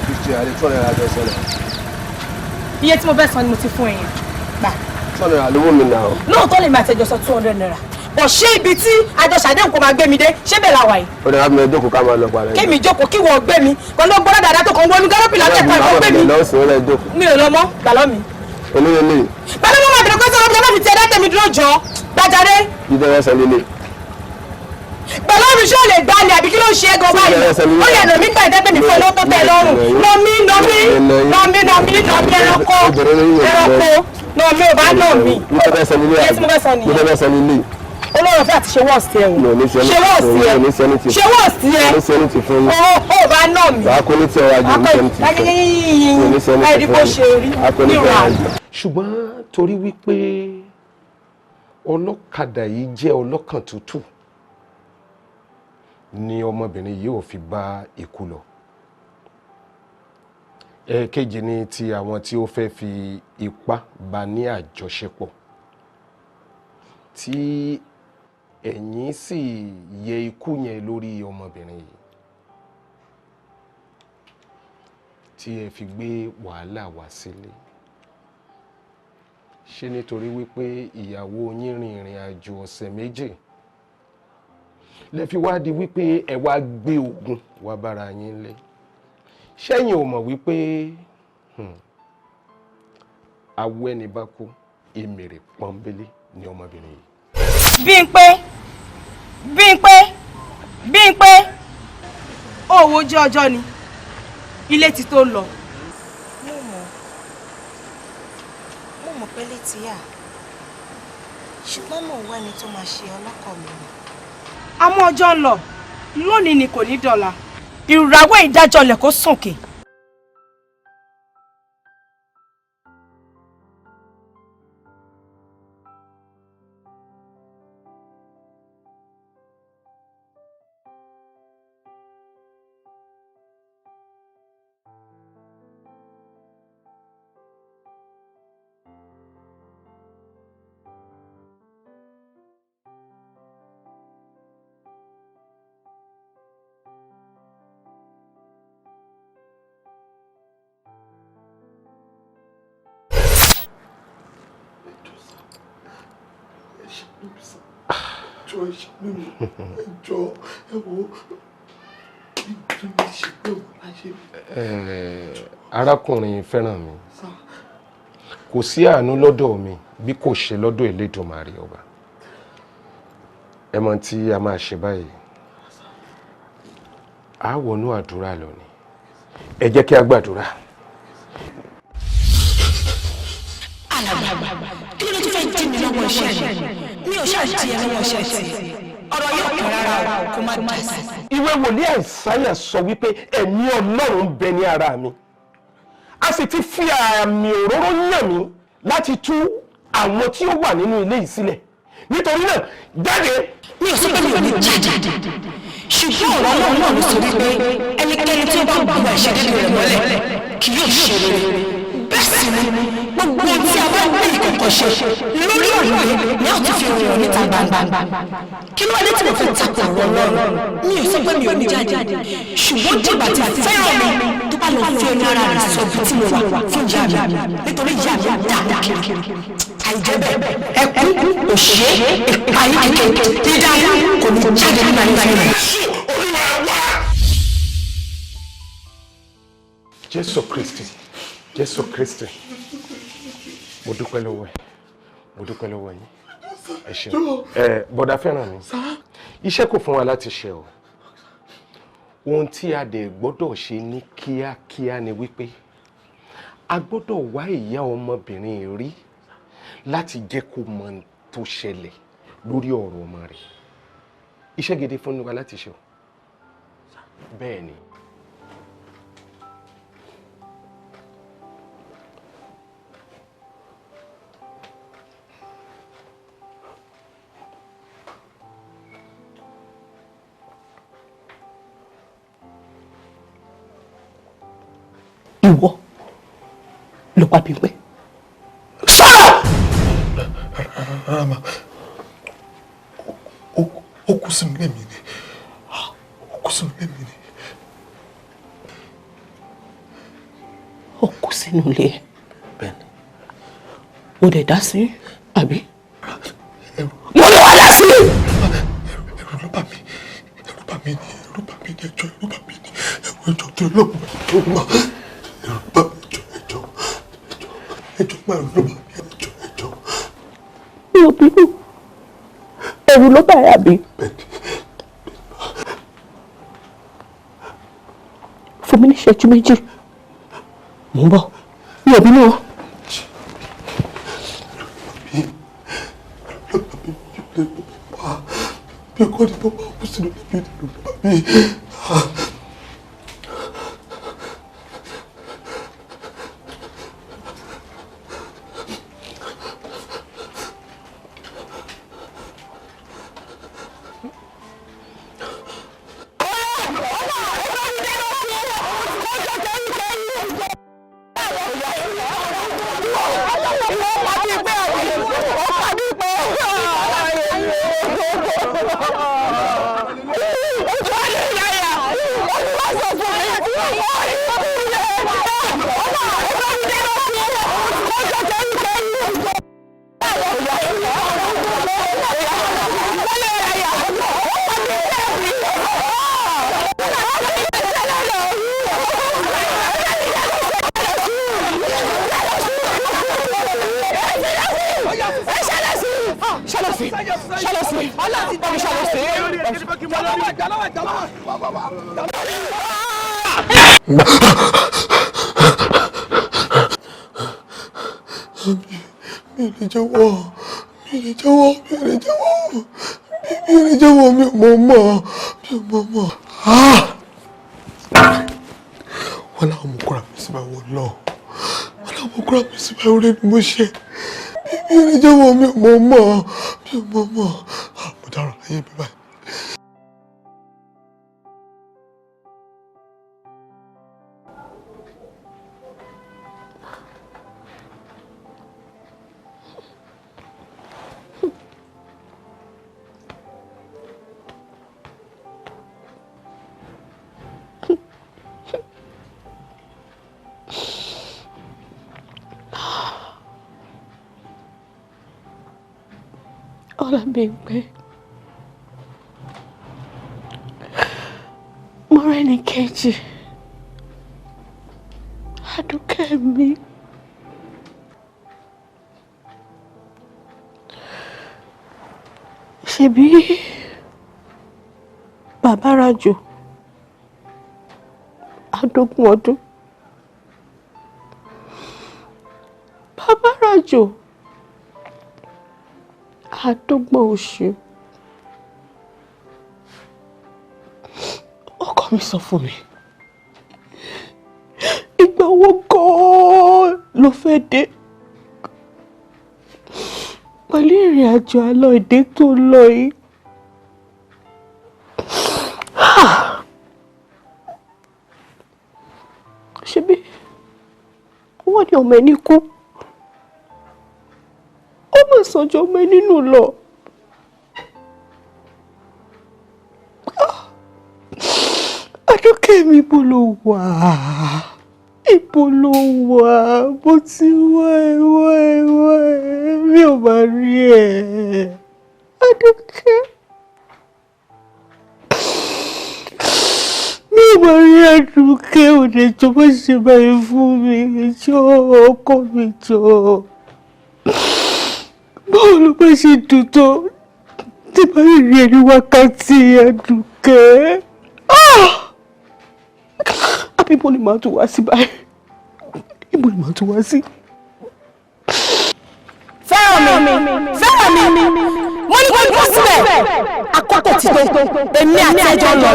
Iye tí mo fẹ́ san ni mo ti fún ẹ̀yìn gbà. Lówó mi nà ó. Lóòótọ́ lèmi àtẹ̀jọ́ sọ ₦200, bọ̀ ṣé ibi tí àjọ ṣàdéhùn kò máa gbé mi dé, ṣé bẹ́ẹ̀ la wà yìí? Ó dára, mi ò jókòó, ká máa lọ parẹ́. Kémi jókòó kí wọ́n gbé mi pẹ̀lú gbọ́dọ̀ dáadáa tó kàn wọnú gálọ́pì látẹ̀kọ́ ẹ̀kọ́ gbé mi. Mi ò lọ mọ́, gbà lọ́ mi. Olóyè. Pẹ̀lú mọ́ màbìrì kó sọ̀rọ̀ bí ọlọ́fi ti ẹ̀dá tẹ̀mí dúró jọ gbàjáde. Jíjẹ́ ẹsẹ̀ líle. Pẹ̀lú mi, ṣé o lè gbá ni àbí kí ló ń ṣe é gan báyìí? Ó yẹ nà mí gbà ìdẹ́gbẹ́ mi fún ẹ lọ́tọ́ tẹ lọ́rùn. Nà mí, nà mí, nà mí, nà mí, nà mí, ẹranko ẹranko, nà mí ò bá nà mí. Iye tí mo fẹ́ sọ nìyẹn. Olóòrùn fẹ́ àti ṣe wọ́ọ̀sì ẹ̀ o. Ṣe wọ́ọ̀sì ẹ̀, ṣe wọ́ọ̀sì ẹ̀ o, ò bá nà mí. Ẹ̀ẹ́dì bó ṣe rí nírà. Ṣùgbọ́n torí wípé ọlọ́kadà yìí jẹ́ ọlọ́kàn tútù ni ọmọbìnrin yìí ò fi bá ikú lọ. Ẹ̀ẹ̀kejì ni ti àwọn tí ó fẹ́ fi ipá bá ní àjọṣepọ̀, tí ẹ̀yìn sì yẹ ikú yẹn lórí ọmọbìnrin yìí, tí ẹ fi gbé wàhálà wá sílé. Ṣé nítorí wípé ìyàwó yín rin ìrìn àjò ọ̀sẹ̀ 2 lẹ fi wá di wípé ẹ wá gbé ogun wá bára yín lé? Ṣẹ́yìn ò mọ̀ wípé awọ ẹni bá kú, èmèrè pọ́nbélé ni ọmọbìnrin yìí. Bímpé, Bímpé, Bímpé, òwò ojú ọjọ́ ni ilé ti tó lọ. Mo mọ̀ pé létí yà, ṣùgbọ́n mò ń wá ẹni tó máa ṣe ọlọ́kọ̀ mi ni. Àmọ́ ọjọ́ ń lọ lónìí ni, kò ní dọ̀la. Ìràwọ̀ ìdájọ́ lẹ̀ kó sùnkè. Arákùnrin fẹ́ràn mi, kò sí àánú lọ́dọ̀ mi bí kò ṣe lọ́dọ̀ Elédùmarè ọba. Ẹ mọ̀ tí a máa ṣe báyìí, a wọnú àdúrà lọ ni. Ẹ jẹ́ kí a gbàdúrà. Alàgbà, kí ló tún fẹ́ dí mi lọ́wọ́ iṣẹ́ mi? Mi ò ṣáà di ẹ lọ́wọ́ iṣẹ́ tiẹ̀. Ọ̀rọ̀ yóò kàn rárá o, kó má dà sí. Ìwé wòlíì Àìsáyà sọ wípé ẹ̀mí Ọlọ́run ń bẹ ní ara mi, a sì ti fi àmì òróró yàn mí láti tú àwọn tí ó wà nínú ilé yìí sílẹ̀. Nítorí náà, jáde. Mi ò sọ pé mi ò ní jáde, ṣùgbọ́n ọ̀rọ̀ Ọlọ́run náà ló sọ wípé ẹnikẹ́ni tí ó bá bu àìṣedéédé rẹ̀ mọ́lẹ̀ kì yóò ṣe rere. Bẹ́ẹ̀ sì ni gbogbo ohun tí a bá gbé ìkọ̀kọ̀ ṣe lórí òrùlé ni a ó ti fi hàn níta gbangba. Kí ló wá dé tí mo fi takò ọ̀rọ̀ Ọlọ́run? Mi ò sọ pé mi ò ní jáde, ṣùgbọ́n dìgbà tí fẹ́ràn mi tó bá lọ fi ẹnu ara rẹ̀ sọ ibi tí mo wà fún ìyá mi, nítorí ìyá mi dààmú kiri. Àìjẹ́ bẹ́ẹ̀, ẹkún, òṣè, ìpayín kékeré, dídámú kò ní jáde nínú ayé rẹ̀. Jésù Kristi, Jésù Kristi, Mo dúpẹ́ lọ́wọ́ ẹ, mo dúpẹ́ lọ́wọ́ yín, ẹ ṣeun. Ẹ bọ̀dá fẹ́ràn mi, iṣẹ́ kò fún wa láti ṣe o. Ohun tí a dẹ̀ gbọ́dọ̀ ṣe ní kíákíá ni wípé a gbọ́dọ̀ wá ìyá ọmọbìnrin rí láti jẹ́ kó mọ ohun tó ṣẹlẹ̀ lórí ọ̀rọ̀ ọmọ rẹ̀. Iṣẹ́ gidi fún wa láti ṣe o. Bẹ́ẹ̀ ni. Ìwọ ló pa Bímpé. Sọ̀rọ̀! Rárá ma, ó kú sínú ilé mi ni, ó kú sínú ilé mi ni. Ó kú sínú ilé ẹ. Bẹ́ẹ̀ni. Ó dẹ̀ dá sí, àbí? Mo ní wàá dá sí! Ẹ̀rù ló bà mí, ẹ̀rù bà mí ni, ẹ̀rù bà mí ni, ẹjọ́ ẹ̀rù bà mí ni, ẹ̀rù ẹjọ́ tó lọ́wọ́ ẹjọ́ mà, ẹ̀rù bà mí ẹjọ́ ẹjọ́ ẹjọ́ mà ẹ̀rù ló bà mí ẹjọ́ ẹjọ́. Mi ò bínú. Ẹ̀rù ló bà ẹ́ àbí? Fún mi ní ìṣẹ́jú méjì. Mò ń bọ̀. Mi ò bínú o. Bí kò ní bọ́ bá kú sínú ilé mi ni ẹ̀rù ló bà mí. Mi ò lè jẹ́wọ́, mi ò lè jẹ́wọ́, mi ò lè jẹ́wọ́, mi ò lè jẹ́wọ́, mi ò mọ̀ mọ̀, mi ò mọ̀ mọ̀. Wọ́n láwọn ọmọ kúrò mi síbẹ̀ wọ́n lọ. Wọ́n láwọn ọmọ kúrò mi síbẹ̀ orí ni mo ṣe. Mi ò lè jẹ́wọ́, mi ò mọ̀ mọ̀, mi ò mọ̀ mọ̀. Mo dárò láyé mi báyìí. Ọlábímpé. Mọ́rẹ́níkejì. Àdùkẹ́ mi. Ṣebí bàbá rajò àádógún ọdún. Bàbá rajò àádọ́gbọ̀n oṣù. Ọkọ mi sọ fún mi, ìgbà wo gan-an ló fẹ́ dé? Pẹ̀lú ìrìn àjò àlọ́ èdè tó lọ yìí. Ṣebí wọ́n ní ọmọ ẹni kú, ó mà sànjọ ọmọ ẹni nù lọ. Àdùkẹ́ mi, ibo ló wà? Ibo ló wà? Mo ti wá ẹ wá ẹ wá ẹ, mi ò máa rí ẹ. Àdùkẹ́. Mi ò máa rí Àdùkẹ́, òde jọ má ṣe báyìí fún mi, jọ̀ọ́ ọkọ mi jọ̀ọ́. Báwo ló bá ṣe dùn tó tí bá lè rí ẹni wákàtí Àdùkẹ́? Àbí ibo ni màá tún wá sí báyìí? Ibo ni màá tún wá sí? Fẹ́ràn mi, fẹ́ràn mi, mo ní kó dúró síbẹ̀. Àkókò ti tó, èmi àti ẹjọ́ lọ.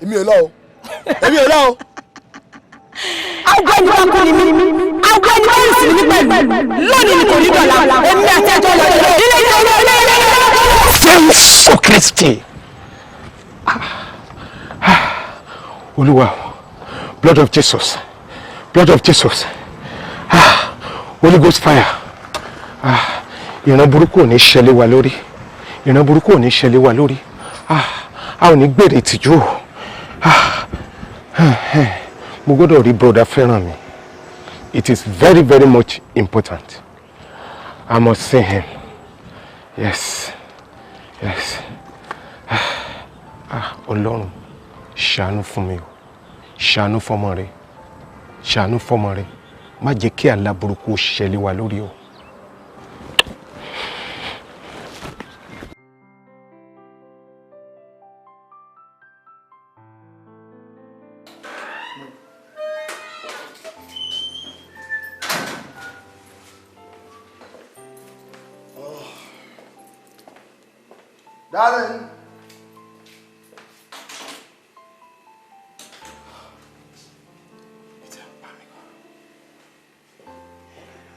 Èmi ò lọ o, èmi ò lọ o. Awọ ẹni bá kú ni mí, awọ ẹni bá rìn sí mi pẹ̀lú. Lónìí ni kò ní dọ̀la, èmi àti ẹjọ́ lọ. Ilé ilé ilé ilé ilé ilé. Jésù Kristi. Olúwa, blood of Jesus, blood of Jesus, ah, Holy Ghost fire. Ah, ìran burúkú ò ní ṣẹlẹ̀ wa lórí, ìran burúkú ò ní ṣẹlẹ̀ wa lórí. Ah, a ò ní gbèrè ìtìjú o. Ah, mo gbọ́dọ̀ rí brother fẹ́ràn mi. It is very very much important. I must see him. Yes, yes. Ah, Ọlọ́run, ṣàánú fún mi o, ṣàánú fọmọ rẹ, ṣàánú fọmọ rẹ, má jẹ́ kí àlá burúkú ṣẹlẹ̀ wa lórí o. Darling.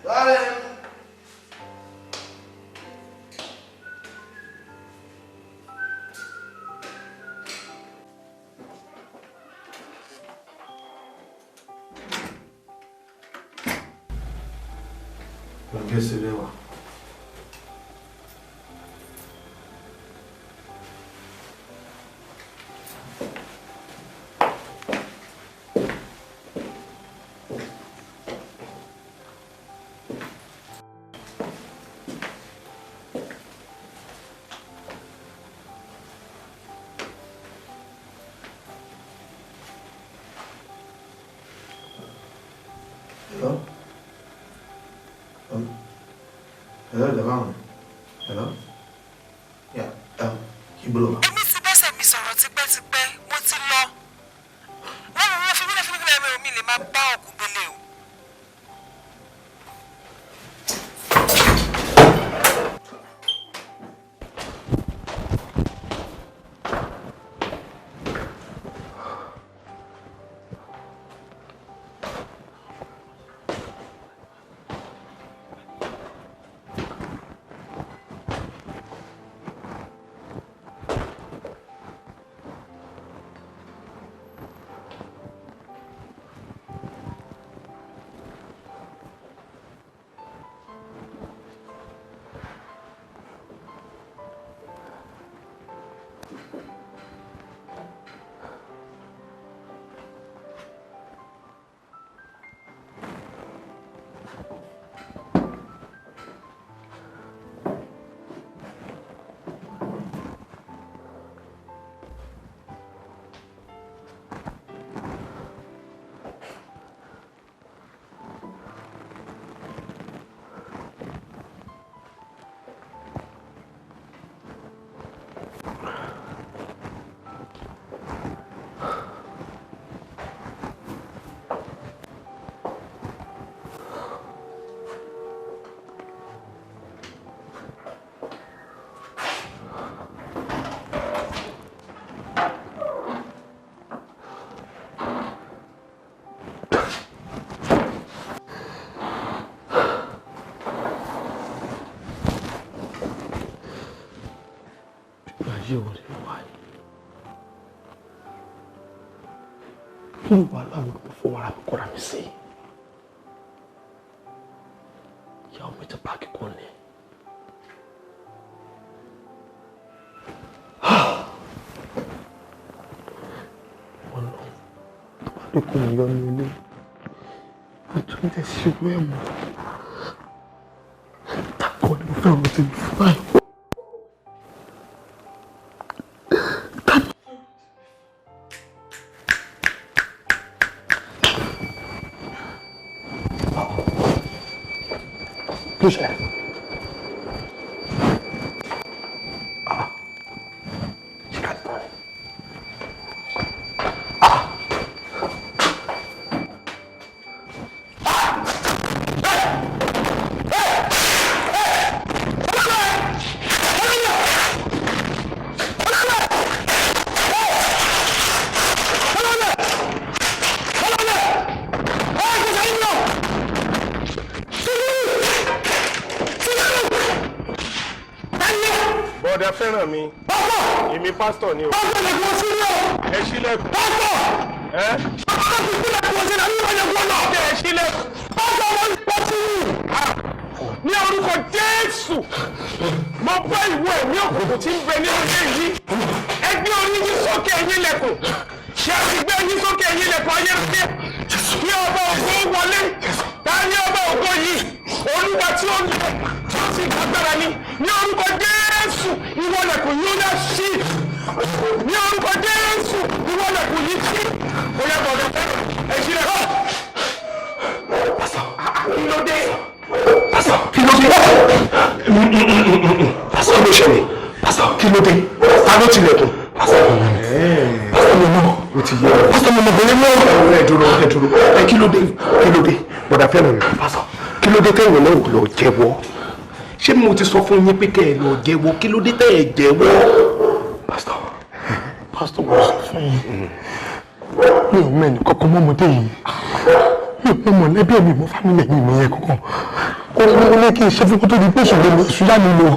Darling. Lọ. Hello? Hello, Devon. Hello? Yeah, ibo lo wà? Èmi ti bẹ́sẹ̀ mi sọ̀rọ̀ tipẹ́tipẹ́, mo ti lọ. Wọ́n mú wọn fi mílẹ̀ fún mílẹ̀ mi lè máa bá òkú gbélé o. Ayé wo ni wá yìí? Kí ni wàhálà mi kò fọwọ́ ara mi kọ́ra mi sí? Ìyàwó mi ti páàkì kan ní. Wọ́n lọ tó bá lè kó mi yọ ní ilé. Mo tún jẹ́ ṣubú ẹ̀ mọ́. Tákọ̀ ni mo fẹ́ràn mi ti fún báyìí. Kí ló ṣẹlẹ̀? Bọ̀dà fẹ́ràn mi. Pásítọ̀. Èmi pásítọ̀ ni o. Pásítọ̀ lè kún sí ilé o. Ẹ ṣílẹ̀kùn. Pásítọ̀. Ẹ. Pásítọ̀ ti sílẹ̀kùn ọ̀sẹ̀ náà nígbà yẹn kún náà. Ẹ ṣílẹ̀kùn. Pásítọ̀ wọ́n pọ̀ sí i. Ní orúkọ Jésù, mo bá ìwọ ẹ̀mí òkùnkùn tí ń bẹ ní ilé yìí. Ẹ gbé orí yín sókè ẹ̀yin lẹ̀kùn. Ṣé a ti gbé yín sókè ẹ̀yin lẹ̀kùn ayérayé? Kí ọba ògo wọlé. Ta ni ọba ògo yìí? Olúwa tí ó lọ tí ó sì lágbára ni. Ní orúkọ Jésù, ìwọ lẹ̀kùn yìí ó dá sí. Ní orúkọ Jésù, ìwọ lẹ̀kùn yìí sí. Ó yẹ bọ̀dọ̀ fẹ́ràn. Ẹ ṣílẹ̀. Pásítọ̀. Kí ló dé? Pásítọ̀. Kí ló dé? Pásítọ̀ ló ṣẹlẹ̀. Pásítọ̀. Kí ló dé? Ta ló tilẹ̀kùn? Pásítọ̀. Pásítọ̀ mi mọ̀. O ti yẹ ọ. Pásítọ̀ mi mọ̀ bẹ̀rẹ̀ mọ́. Ẹ dúró, ẹ dúró. Ẹ kí ló dé? Kí ló dé? Bọ̀dà fẹ́ràn mi. Pásítọ̀. Kí ló dé tẹ̀yìn náà lọ jẹ́wọ́? Ṣé mo ti sọ fún yín pé kẹ́ ẹ lọ jẹ́wọ́? Kí ló dé tẹ́ ẹ jẹ́wọ́? Pásítọ̀. Pásítọ̀ mo sọ fún yín. Mi ò mọ ẹnì kankan mọ́ ọmọdé yìí. Mi ò mọ mọ̀lẹ́bí mi, mọ fámìlì mi, mi yẹn kankan. Kó ní ní kí n ṣe fún kó tó di pé ìṣòro mi èṣù yá mi lò.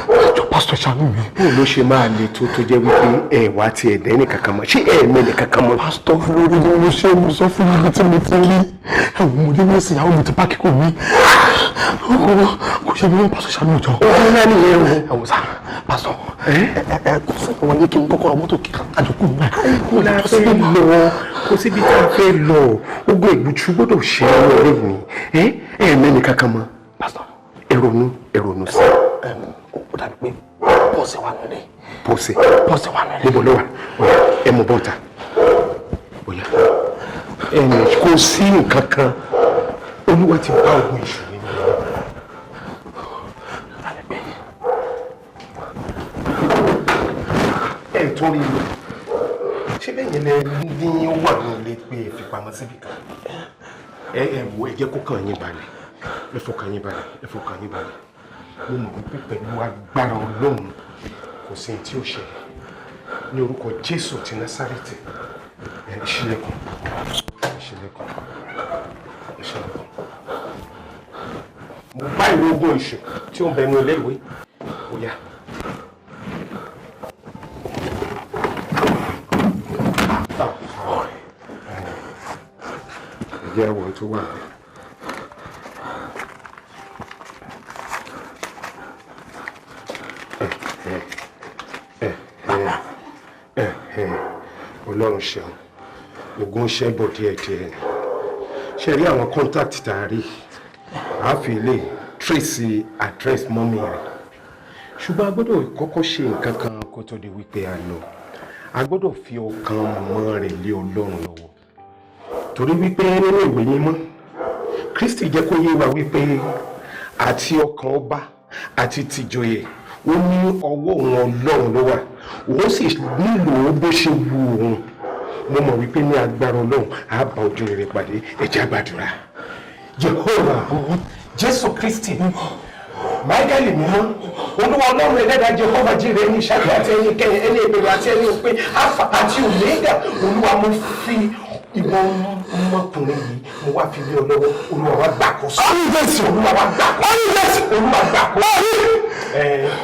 Ẹjọ́ pásítọ̀ ṣàánú mi. Báwo ló ṣe máa le tó tó jẹ́ wípé ẹ wá ti ẹ̀dẹ́ nìkankan mọ́? Ṣé ẹ mọ nìkankan mọ́? Pásítọ̀ lórí ni mo ṣe mo sọ fún ibi tí mo ti rí. Ẹ̀wọ̀n mo dé ní ìsìn ìyàwó mi ti páàkì kò mí. Kò ṣe bí wọ́n pásítọ̀ ṣàánú ìjọ. Ogun ńlá nìyẹn o. Ẹ̀wọ̀n sá pásítọ̀ ẹ kò sí ìwọ̀n ní kí n kọ́kọ́rọ́ mọ́tò kí àjọkù mi. Kó la fẹ́ lọ, kó síbi tá a fẹ́ lọ, ogun ìgbùtú gbọ́dọ̀ ṣe é ọ̀rẹ́ mi. Ẹ ẹ mẹ́ni kankan mọ́. Pásítọ̀. Ẹ ronú, ẹ ronú sí. Ó dàbí pé pọ́ọ̀sì wà nílé. Pọ́ọ̀sì. Pọ́ọ̀sì wà nílé. Níbo ló wà? Ọ̀yà ẹ mú bọ́ta. Ọ̀yà ẹnì kò sí nǹkan kan. Olúwa ti bá ogun èṣù nínú rẹ̀. Ẹ tún rí i lọ. Ṣé bẹ́ẹ̀ yẹn lẹ ní ó wà ní ilé pé ẹ fi pamọ́ síbi kan? Ẹ ẹ wo ẹ jẹ́ kó kàn yín balẹ̀. Ẹ fọkàn yín balẹ̀, ẹ fọkàn yín balẹ̀. Mo mọ̀ wípé pẹ̀lú agbára Ọlọ́run kò sí ohun tí ó ṣẹlẹ̀. Ní orúkọ Jésù ti Násárẹ́tì, ẹ ṣílẹ̀kùn, ẹ ṣílẹ̀kùn, ẹ ṣílẹ̀kùn. Mo bá ìwé ogun èṣù tí ó ń bẹnu ilé ìwé. Ó yá. Ẹ jẹ́ àwọn tó wà níbẹ̀. Ọlọ́run ṣeun, ogun ṣẹ́ bọ̀ díẹ̀díẹ̀ ni. Ṣe rí àwọn contact tá a rí, a fi lè trace address mọ́mí rẹ̀. Ṣùgbọ́n a gbọ́dọ̀ kọ́kọ́ ṣe nǹkan kan kó tó di wípé a lọ. A gbọ́dọ̀ fi ọkàn mọ́ rẹ̀ lé Ọlọ́run lọ́wọ́. Torí wípé nínú ìwé mímọ́, Kristi jẹ́ kó yé wa wípé àti ọkàn ọba àti tìjòyè ó ní ọwọ́ òun Ọlọ́run ló wà, òun sì nílò bó ṣe wu òun. Mo mọ̀ wípé ní agbára Ọlọ́run á bá ojú rere pàdé. Ẹ jẹ́ á gbàdúrà. Jehovah, Jésù Kristi, Máíkẹ́lì mímọ́, Olúwa Ọlọ́run ẹlẹ́dàá Jehovah jíire ẹni ìṣáájú àti ẹni ìkẹyìn, ẹni ìbẹ̀rẹ̀ àti ẹni òpin, Alpha àti Omega. Olúwa mo fi ìwọ ọmọkùnrin yìí mo wá fi lé ọ lọ́wọ́. Olúwa wá gbàkóso. Olúwa wá gbàkóso. Olúwa gbàkóso.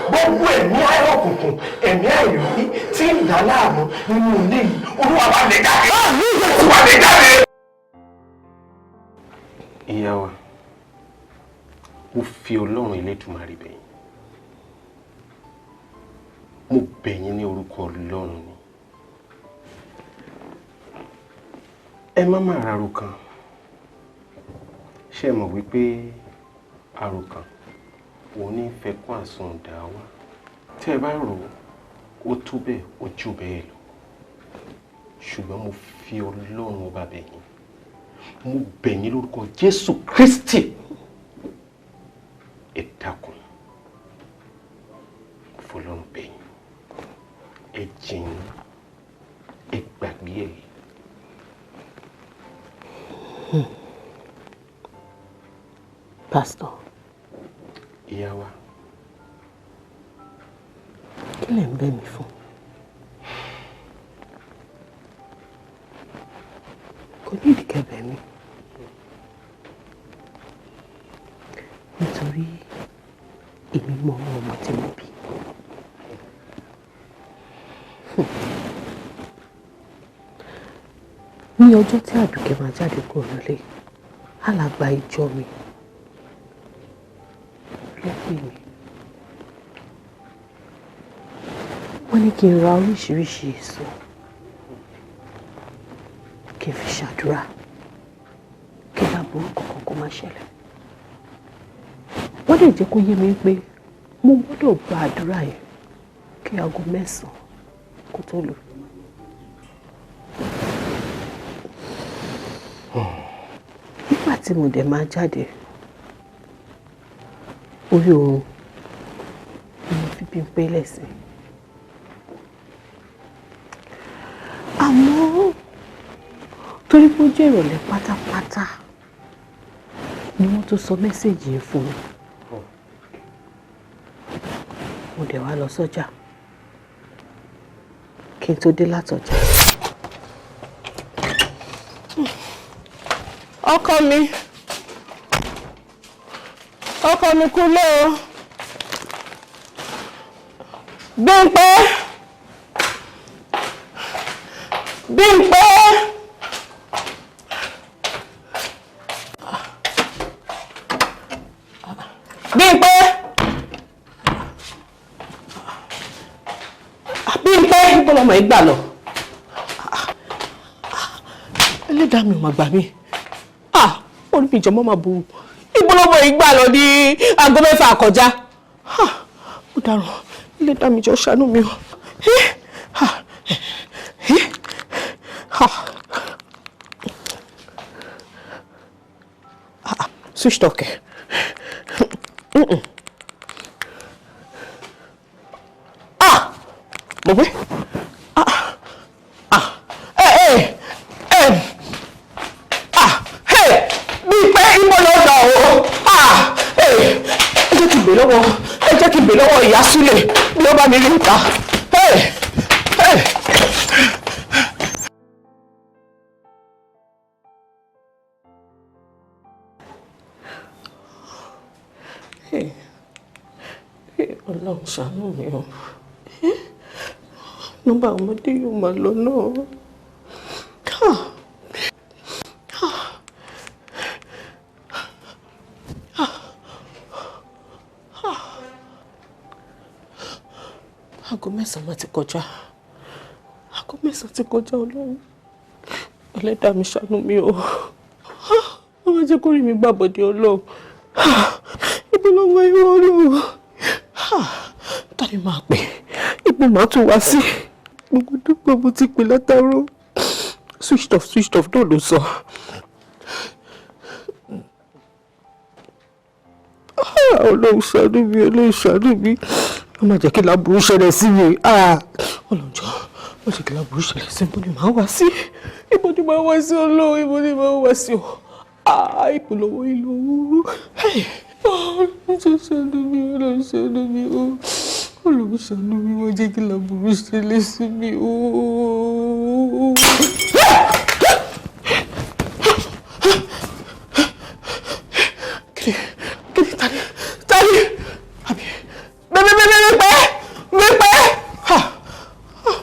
Gbogbo ẹ̀mí òkùnkùn, ẹ̀mí àìrí tí ń dà láàmú nínú ilé yìí, Olúwa wá lè jáde. Olúwa lè jáde. Ìyá wa, mo fi Ọlọ́run Elédùmarè bẹ̀ yín. Mo bẹ̀ yín ní orúkọ Ọlọ́run ni. Ẹ má má ra àròkàn. Ṣé ẹ mọ̀ wípé àròkàn òun ní fẹ́ kó àsundà wá? Tí ẹ bá rò ó tó bẹ́ẹ̀, ó jù bẹ́ẹ̀ lọ. Ṣùgbọ́n mo fi Ọlọ́run ọba bẹ̀ yín. Mo bẹ̀ yín lórúkọ Jésù Kristi. Ẹ dákun, mo fọlọ́run bẹ̀ yín. Ẹ jìn, ẹ gbàgbé ẹ. Pásítọ̀. Ìyá wa. Kí lẹ̀ ń bẹ̀ mí fún? Kò ní ìdíkẹ́ bẹ̀ mí. Nítorí èmi mọ ọmọ tí mo bí. Ní ọjọ́ tí Àdùkẹ́ máa jáde kúrò nílé, alàgbà ìjọ mi ló pè mí. Wọ́n ní kí n ra oríṣiríṣi èso kí n fi ṣàdúrà kí láburú kankan kó má ṣẹlẹ̀. Wọ́n dẹ̀ jẹ́ kó yé mi pé mo gbọ́dọ̀ gba àdúrà yẹn kí aago 9 kó tó lù. Nígbà tí mo dẹ̀ máa jáde, orí oorun ni mo fi Bímpé lẹ̀ sí. Àmọ́ torí pé ó jẹ́ ìrọ̀lẹ́ pátápátá ni wọ́n tó sọ mẹ́sẹ̀gì yẹn fún mi. Mo dẹ̀ wá lọ sọ́jà kí n tó dé látọjà. Ọkọ mi kúlé o. Bímpé! Bímpé! Bímpé! Bímpé! Ibo lọmọ yìí gbà lọ? Ẹlẹ́dàá mi ò mà gbà mí. Orí mi ìjọmọ́ máa burú. Ibo lọmọ yìí gbà lọ ní aago 6 kọjá? Mo dáràn, ẹlẹ́dàá mi jọ̀ọ́ ṣàánú mi o. Switch off kẹ. Mo gbé. Bímpé, ibo ló lọ o? Ẹ jẹ́ kí n bè lọ́wọ́, ẹ jẹ́ kí n bè lọ́wọ́ ìyá Súlè bí ó bá mi rí ìta. Ọlọ́run ṣàánú mi o. Nọ́mbà ọmọdé yóò máa lọ náà. Aago 9 máa ti kọjá. Aago 9 ti kọjá. Ọlọ́run ẹlẹ́dàá mi ṣàánú mi o. Wọ́n máa jẹ́ kó rí mi gbàbọ̀dé Ọlọ́run. Ibo ló ń wá ìwọ Ọlọ́run? Ta ni máa pè? Ibo máa tún wá sí? Gbogbo dúpọ̀ mo ti pè látàárọ̀. Switched off, switched off náà ló sọ. Ọlọ́run ṣàánú mi, Ọlọ́run ṣàánú mi. Wọ́n máa jẹ́ kí láburú ṣẹlẹ̀ sí mi. Ọlọ́run jọ̀ọ́, má jẹ́ kí láburú ṣẹlẹ̀ sí mi. Ibo ni màá wá sí? Ibo ni màá wá sí Ọlọ́run? Ibo ni màá wá sí o? Ibo lọ́wọ́ ìlú owó. Ọlọ́run ṣàánú mi, Ọlọ́run ṣàánú mi o. Ọlọ́run ṣàánú mi, má jẹ́ kí láburú ṣẹlẹ̀ sí mi o. Kí ni tani? Tani? Àbí? Bímpé! Bímpé!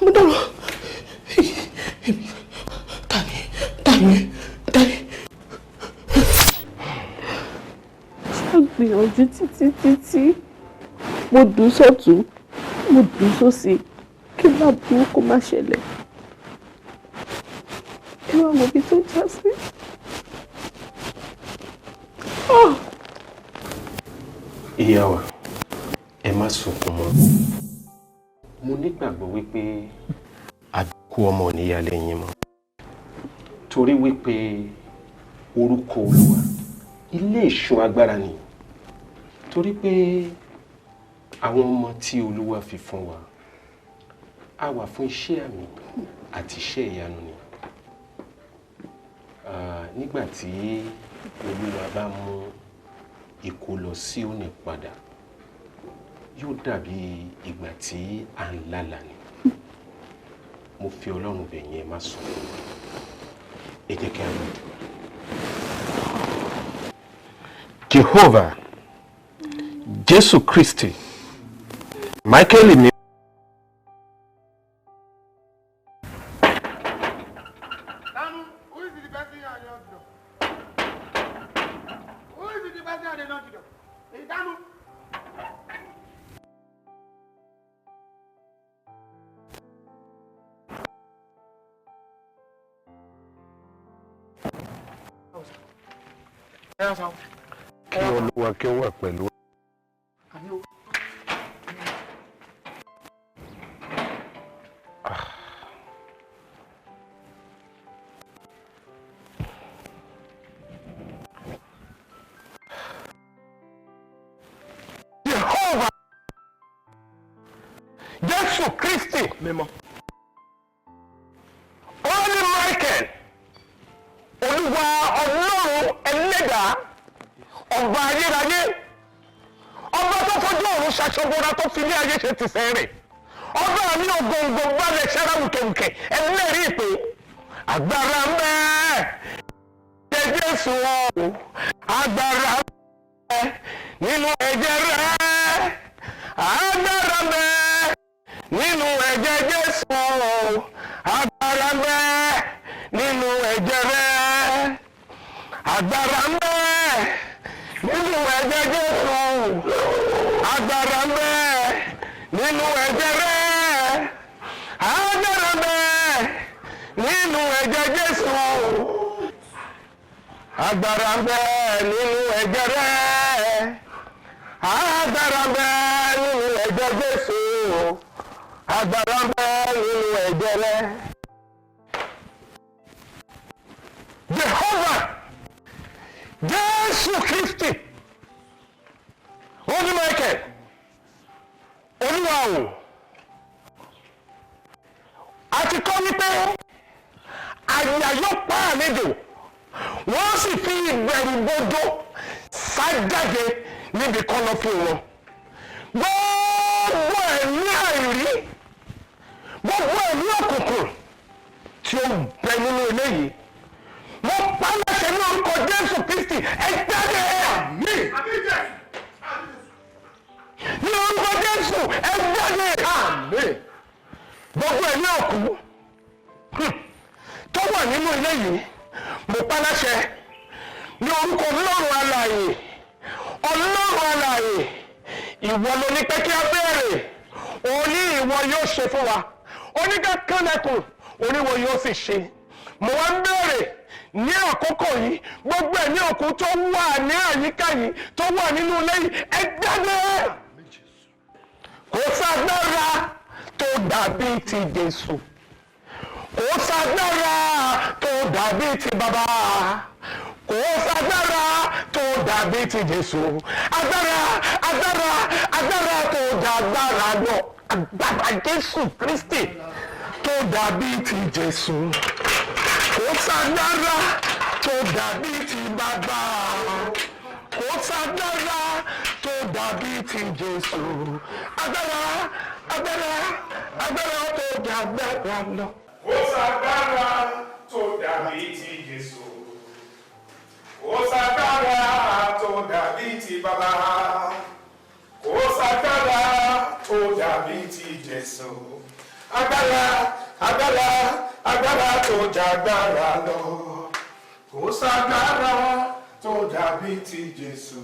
Mo dọ̀rọ̀. Tani? Tani? Tani? Ṣé gbìyànjú títí títí? Mo dùn sọ́tún, mo dùn sósì, kí má burú kó má ṣẹlẹ̀. Ẹ wá mọ ibi tó já sí. Ìyá wa, ẹ má sunkún mọ́. Mo nígbàgbọ́ wípé àbíkú ọmọ ò ní yálé yín mọ́. Torí wípé orúkọ Olúwa ilé ìṣọ́ agbára ni. Torí pé àwọn ọmọ tí Olúwa fi fún wa, a wà fún iṣẹ́ àmì àti iṣẹ́ ìyanu ni. Nígbà tí Olúwa bá mú ìkólọ Síónì padà, yóò dàbí ìgbà tí à ń lálàá ni. Mo fi Ọlọ́run bẹ̀ yín, ẹ má sunkún mọ́. Ẹ jẹ́ kí a gbàdúrà. Jehovah, Jésù Kristi, Michael mi. Ẹ yá sa. Kí Olúwa kí ó wà pẹ̀lú. Àmín o. Jehovah Jésù Kristi mímọ́. Holy Michael, Olúwa Ọlọ́run ẹlẹ́dàá, ọba ayérayé, ọba tó fojú ọ̀run ṣaṣọbọra tó fi ilé ayé ṣe tìṣẹ́ rẹ̀, ọba mi ògòǹgò balẹ̀ ṣẹ́ra wùkẹ̀wùkẹ̀ ẹlẹ́rìí ìpè agbára ń bẹ ẹ̀jẹ̀ Jésù o, agbára ń bẹ nínú ẹ̀jẹ̀ rẹ̀, agbára ń bẹ nínú ẹ̀jẹ̀ Jésù o, agbára ń bẹ nínú ẹ̀jẹ̀ rẹ̀, agbára ń bẹ nínú ẹ̀jẹ̀ Jésù, agbára ń bẹ nínú ẹ̀jẹ̀ rẹ̀, agbára ń bẹ nínú ẹ̀jẹ̀ Jésù, agbára ń bẹ nínú ẹ̀jẹ̀ rẹ̀, agbára ń bẹ nínú ẹ̀jẹ̀ Jésù, agbára ń bẹ nínú ẹ̀jẹ̀ rẹ̀. Jehovah Jésù Kristi, Holy Michael, Olúwa o, a ti kọ́ wípé àyà yóò pa àlejò, wọ́n sì fi ìbẹ̀rù gbọdọ̀ sá jáde níbi kọ̀lọ̀fín wọn. Gbogbo ẹ̀mí àìrí, gbogbo ẹ̀mí òkùnkùn tí ó ń bẹ nínú ilé yìí, mo pa á láṣẹ ní orúkọ Jésù Kristi, ẹ jáde. Àmín. Ní orúkọ Jésù, ẹ jáde. Àmín. Gbogbo ẹ̀mí òkú tó wà nínú ilé yìí, mo pa á láṣẹ ní orúkọ Ọlọ́run alààyè, Ọlọ́run alààyè, ìwọ ló ní pé kí a béèrè, òun ní ìwọ yóò ṣe fún wa, oníkà kánlẹ̀kùn, oníwọ yóò sì ṣe. Mo wá ń béèrè ní àkókò yìí, gbogbo ẹ̀mí òkú tó wà ní àyíká yìí, tó wà nínú ilé yìí, ẹ jáde. Kò ságbára tó dàbí ti Jésù, kò ságbára tó dàbí ti bàbá, kò ságbára tó dàbí ti Jésù, agbára agbára agbára tó dàgbára lọ, agbára Jésù Kristi tó dàbí ti Jésù, kò ságbára tó dàbí ti bàbá, kò ságbára tó dàbí ti Jésù, agbára agbára agbára tó dàgbára lọ. Kò ságbára tó dàbí ti Jésù, kò ságbára tó dàbí ti bàbá, kò ságbára tó dàbí ti Jésù, agbára agbára agbára tó jàgbára lọ, kò ságbára tó dàbí ti Jésù,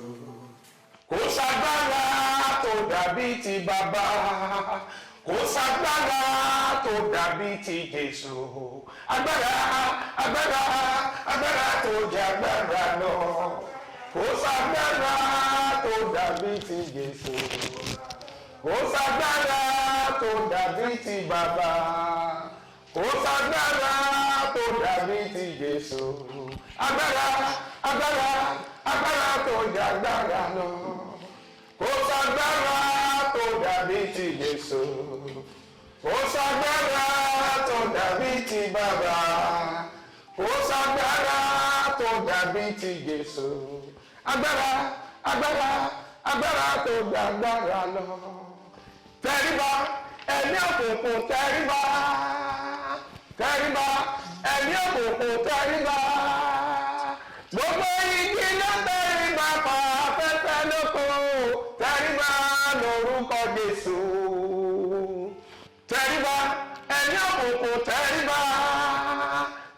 kò ságbára tó dàbí ti bàbá, kò ságbára tó dàbí ti Jésù, agbára agbára agbára tó jàgbára lọ, kò ságbára tó dàbí ti Jésù, kò ságbára tó dàbí ti bàbá, kò ságbára tó dàbí ti Jésù, agbára agbára agbára tó jàgbára lọ, kò ságbára tó dàbí ti Jésù, kò ságbára tó dàbí ti bàbá, kò ságbára tó dàbí ti Jésù, agbára agbára agbára tó jàgbára lọ. Tẹríba ẹ̀mí òkùnkùn, tẹríba, tẹríba ẹ̀mí òkùnkùn, tẹríba, gbogbo igi ló tẹríba pa afẹ́fẹ́ lóko, tẹríba lórúkọ Jésù, tẹríba ẹ̀mí òkùnkùn, tẹríba,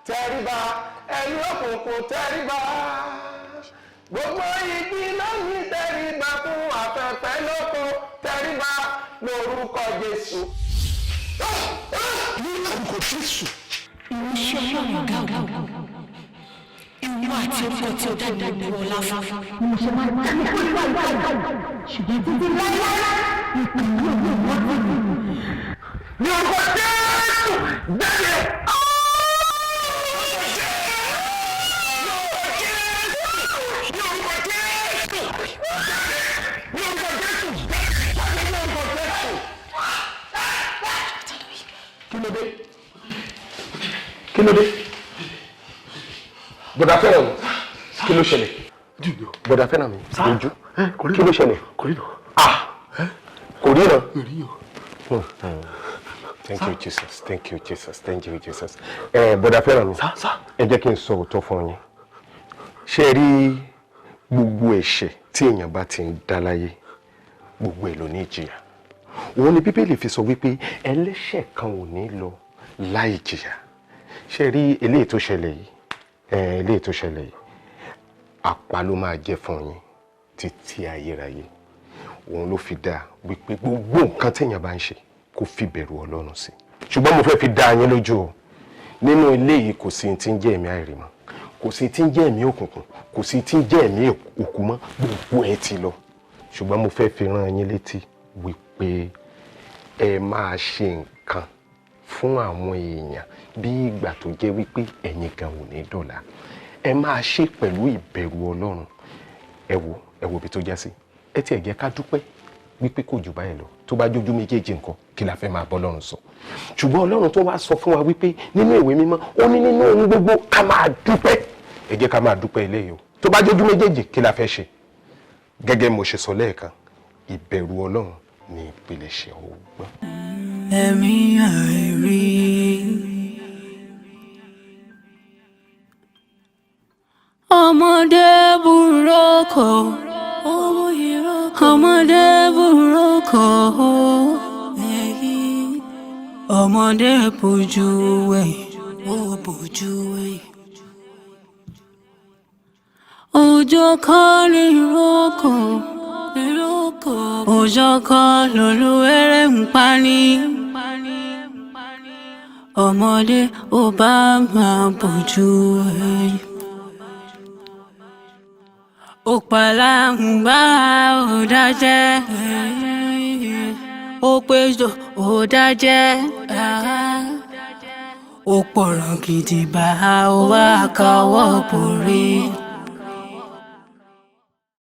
tẹríba ẹ̀mí òkùnkùn, tẹríba, gbogbo igi ló ní tẹríba fún afẹ́fẹ́ lóko, tẹríba lórúkọ Jésù. Ní orúkọ Jésù. Ìránṣẹ́ Ọlọ́run ọ̀gá ògo, Ìwọ àti orúkọ tí o dá ní gbogbo ọlá fún. Ni mo ṣe máa dá mi kúrò báyìí. Ṣùgbọ́n títí láíláí, ìpín yóò ní ìwọ́n mi. Ní orúkọ Jésù jáde. Kí ló dé? Kí ló dé? Bọ̀dà fẹ́ràn mi, kí ló ṣẹlẹ̀? Bọ̀dà fẹ́ràn mi, ojú, kí ló ṣẹlẹ̀? Ah, kò ríran. Thank you Jesus, thank you Jesus, thank you Jesus. Bọ̀dà fẹ́ràn mi, ẹ jẹ́ kí n sọ òótọ́ fún yín. Ṣé ẹ rí gbogbo ẹ̀ṣẹ̀ tí èèyàn bá ti ń dá láyé, gbogbo ẹ̀ ló ní ìjìyà. Òun ni Bíbélì fi sọ wípé ẹlẹ́ṣẹ̀ kan ò ní lọ láì jìyà. Ṣé rí eléyìí tó ṣẹlẹ̀ yìí, eléyìí tó ṣẹlẹ̀ yìí, àpá ló máa jẹ́ fún yín títí ayérayé. Òun ló fi dáa wípé gbogbo nǹkan téèyàn bá ń ṣe kó fi bẹ̀rù Ọlọ́run sí. Ṣùgbọ́n mo fẹ́ fi dá yín lójú o, nínú ilé yìí kò sí tí ń jẹ́ ẹ̀mí àìrí mọ́, kò sí tí ń jẹ́ ẹ̀mí òkùnkùn, kò sí tí ń jẹ́ ẹ̀mí òkú mọ́, gbogbo ẹ̀ ti lọ. Ṣùgbọ́n mo fẹ́ fi rán yín létí wípé ẹ máa ṣe nǹkan fún àwọn èèyàn bí ìgbà tó jẹ́ wípé ẹ̀yin gan ò ní dọ̀la. Ẹ máa ṣe pẹ̀lú ìbẹ̀rù Ọlọ́run. Ẹ wo, ẹ wo ibi tó já sí. Ẹ tiẹ̀ jẹ́ ká dúpẹ́ wípé kò jù báyìí lọ. Tó bá jójú méjèèjì nǹkan, kí la fẹ́ máa bọ́ Ọlọ́run sọ? Ṣùgbọ́n Ọlọ́run tó wá sọ fún wa wípé nínú ìwé mímọ́, ó ní nínú ohun gbogbo ká máa dúpẹ́. Ẹ jẹ́ ká máa dúpẹ́ eléyìí o. Tó bá jójú méjèèjì, kí la fẹ́ ṣe? Gẹ́gẹ́ mo ṣe sọ lẹ́ẹ̀kan, ìbẹ̀rù Ọlọ́run ní ìpilẹ̀ṣẹ̀ ọgbọ́n. Ẹ̀mí àìrí. Ọmọdé burúkú, ọmọdé burúkú, ọmọdé bojú wẹ̀yìn, ó bojú wẹ̀yìn. Òjò kọ́ ni ìrókò, òjò kọ́ lolúwẹ̀rẹ̀ ń pa ní. Ọmọdé ò bá máa bójú wẹ̀yìn. Òpàlàǹgbá ò dájẹ́, ó péjọ ò dájẹ́, ó pọ̀rọ̀ gidi bá wà káwọ́ borí.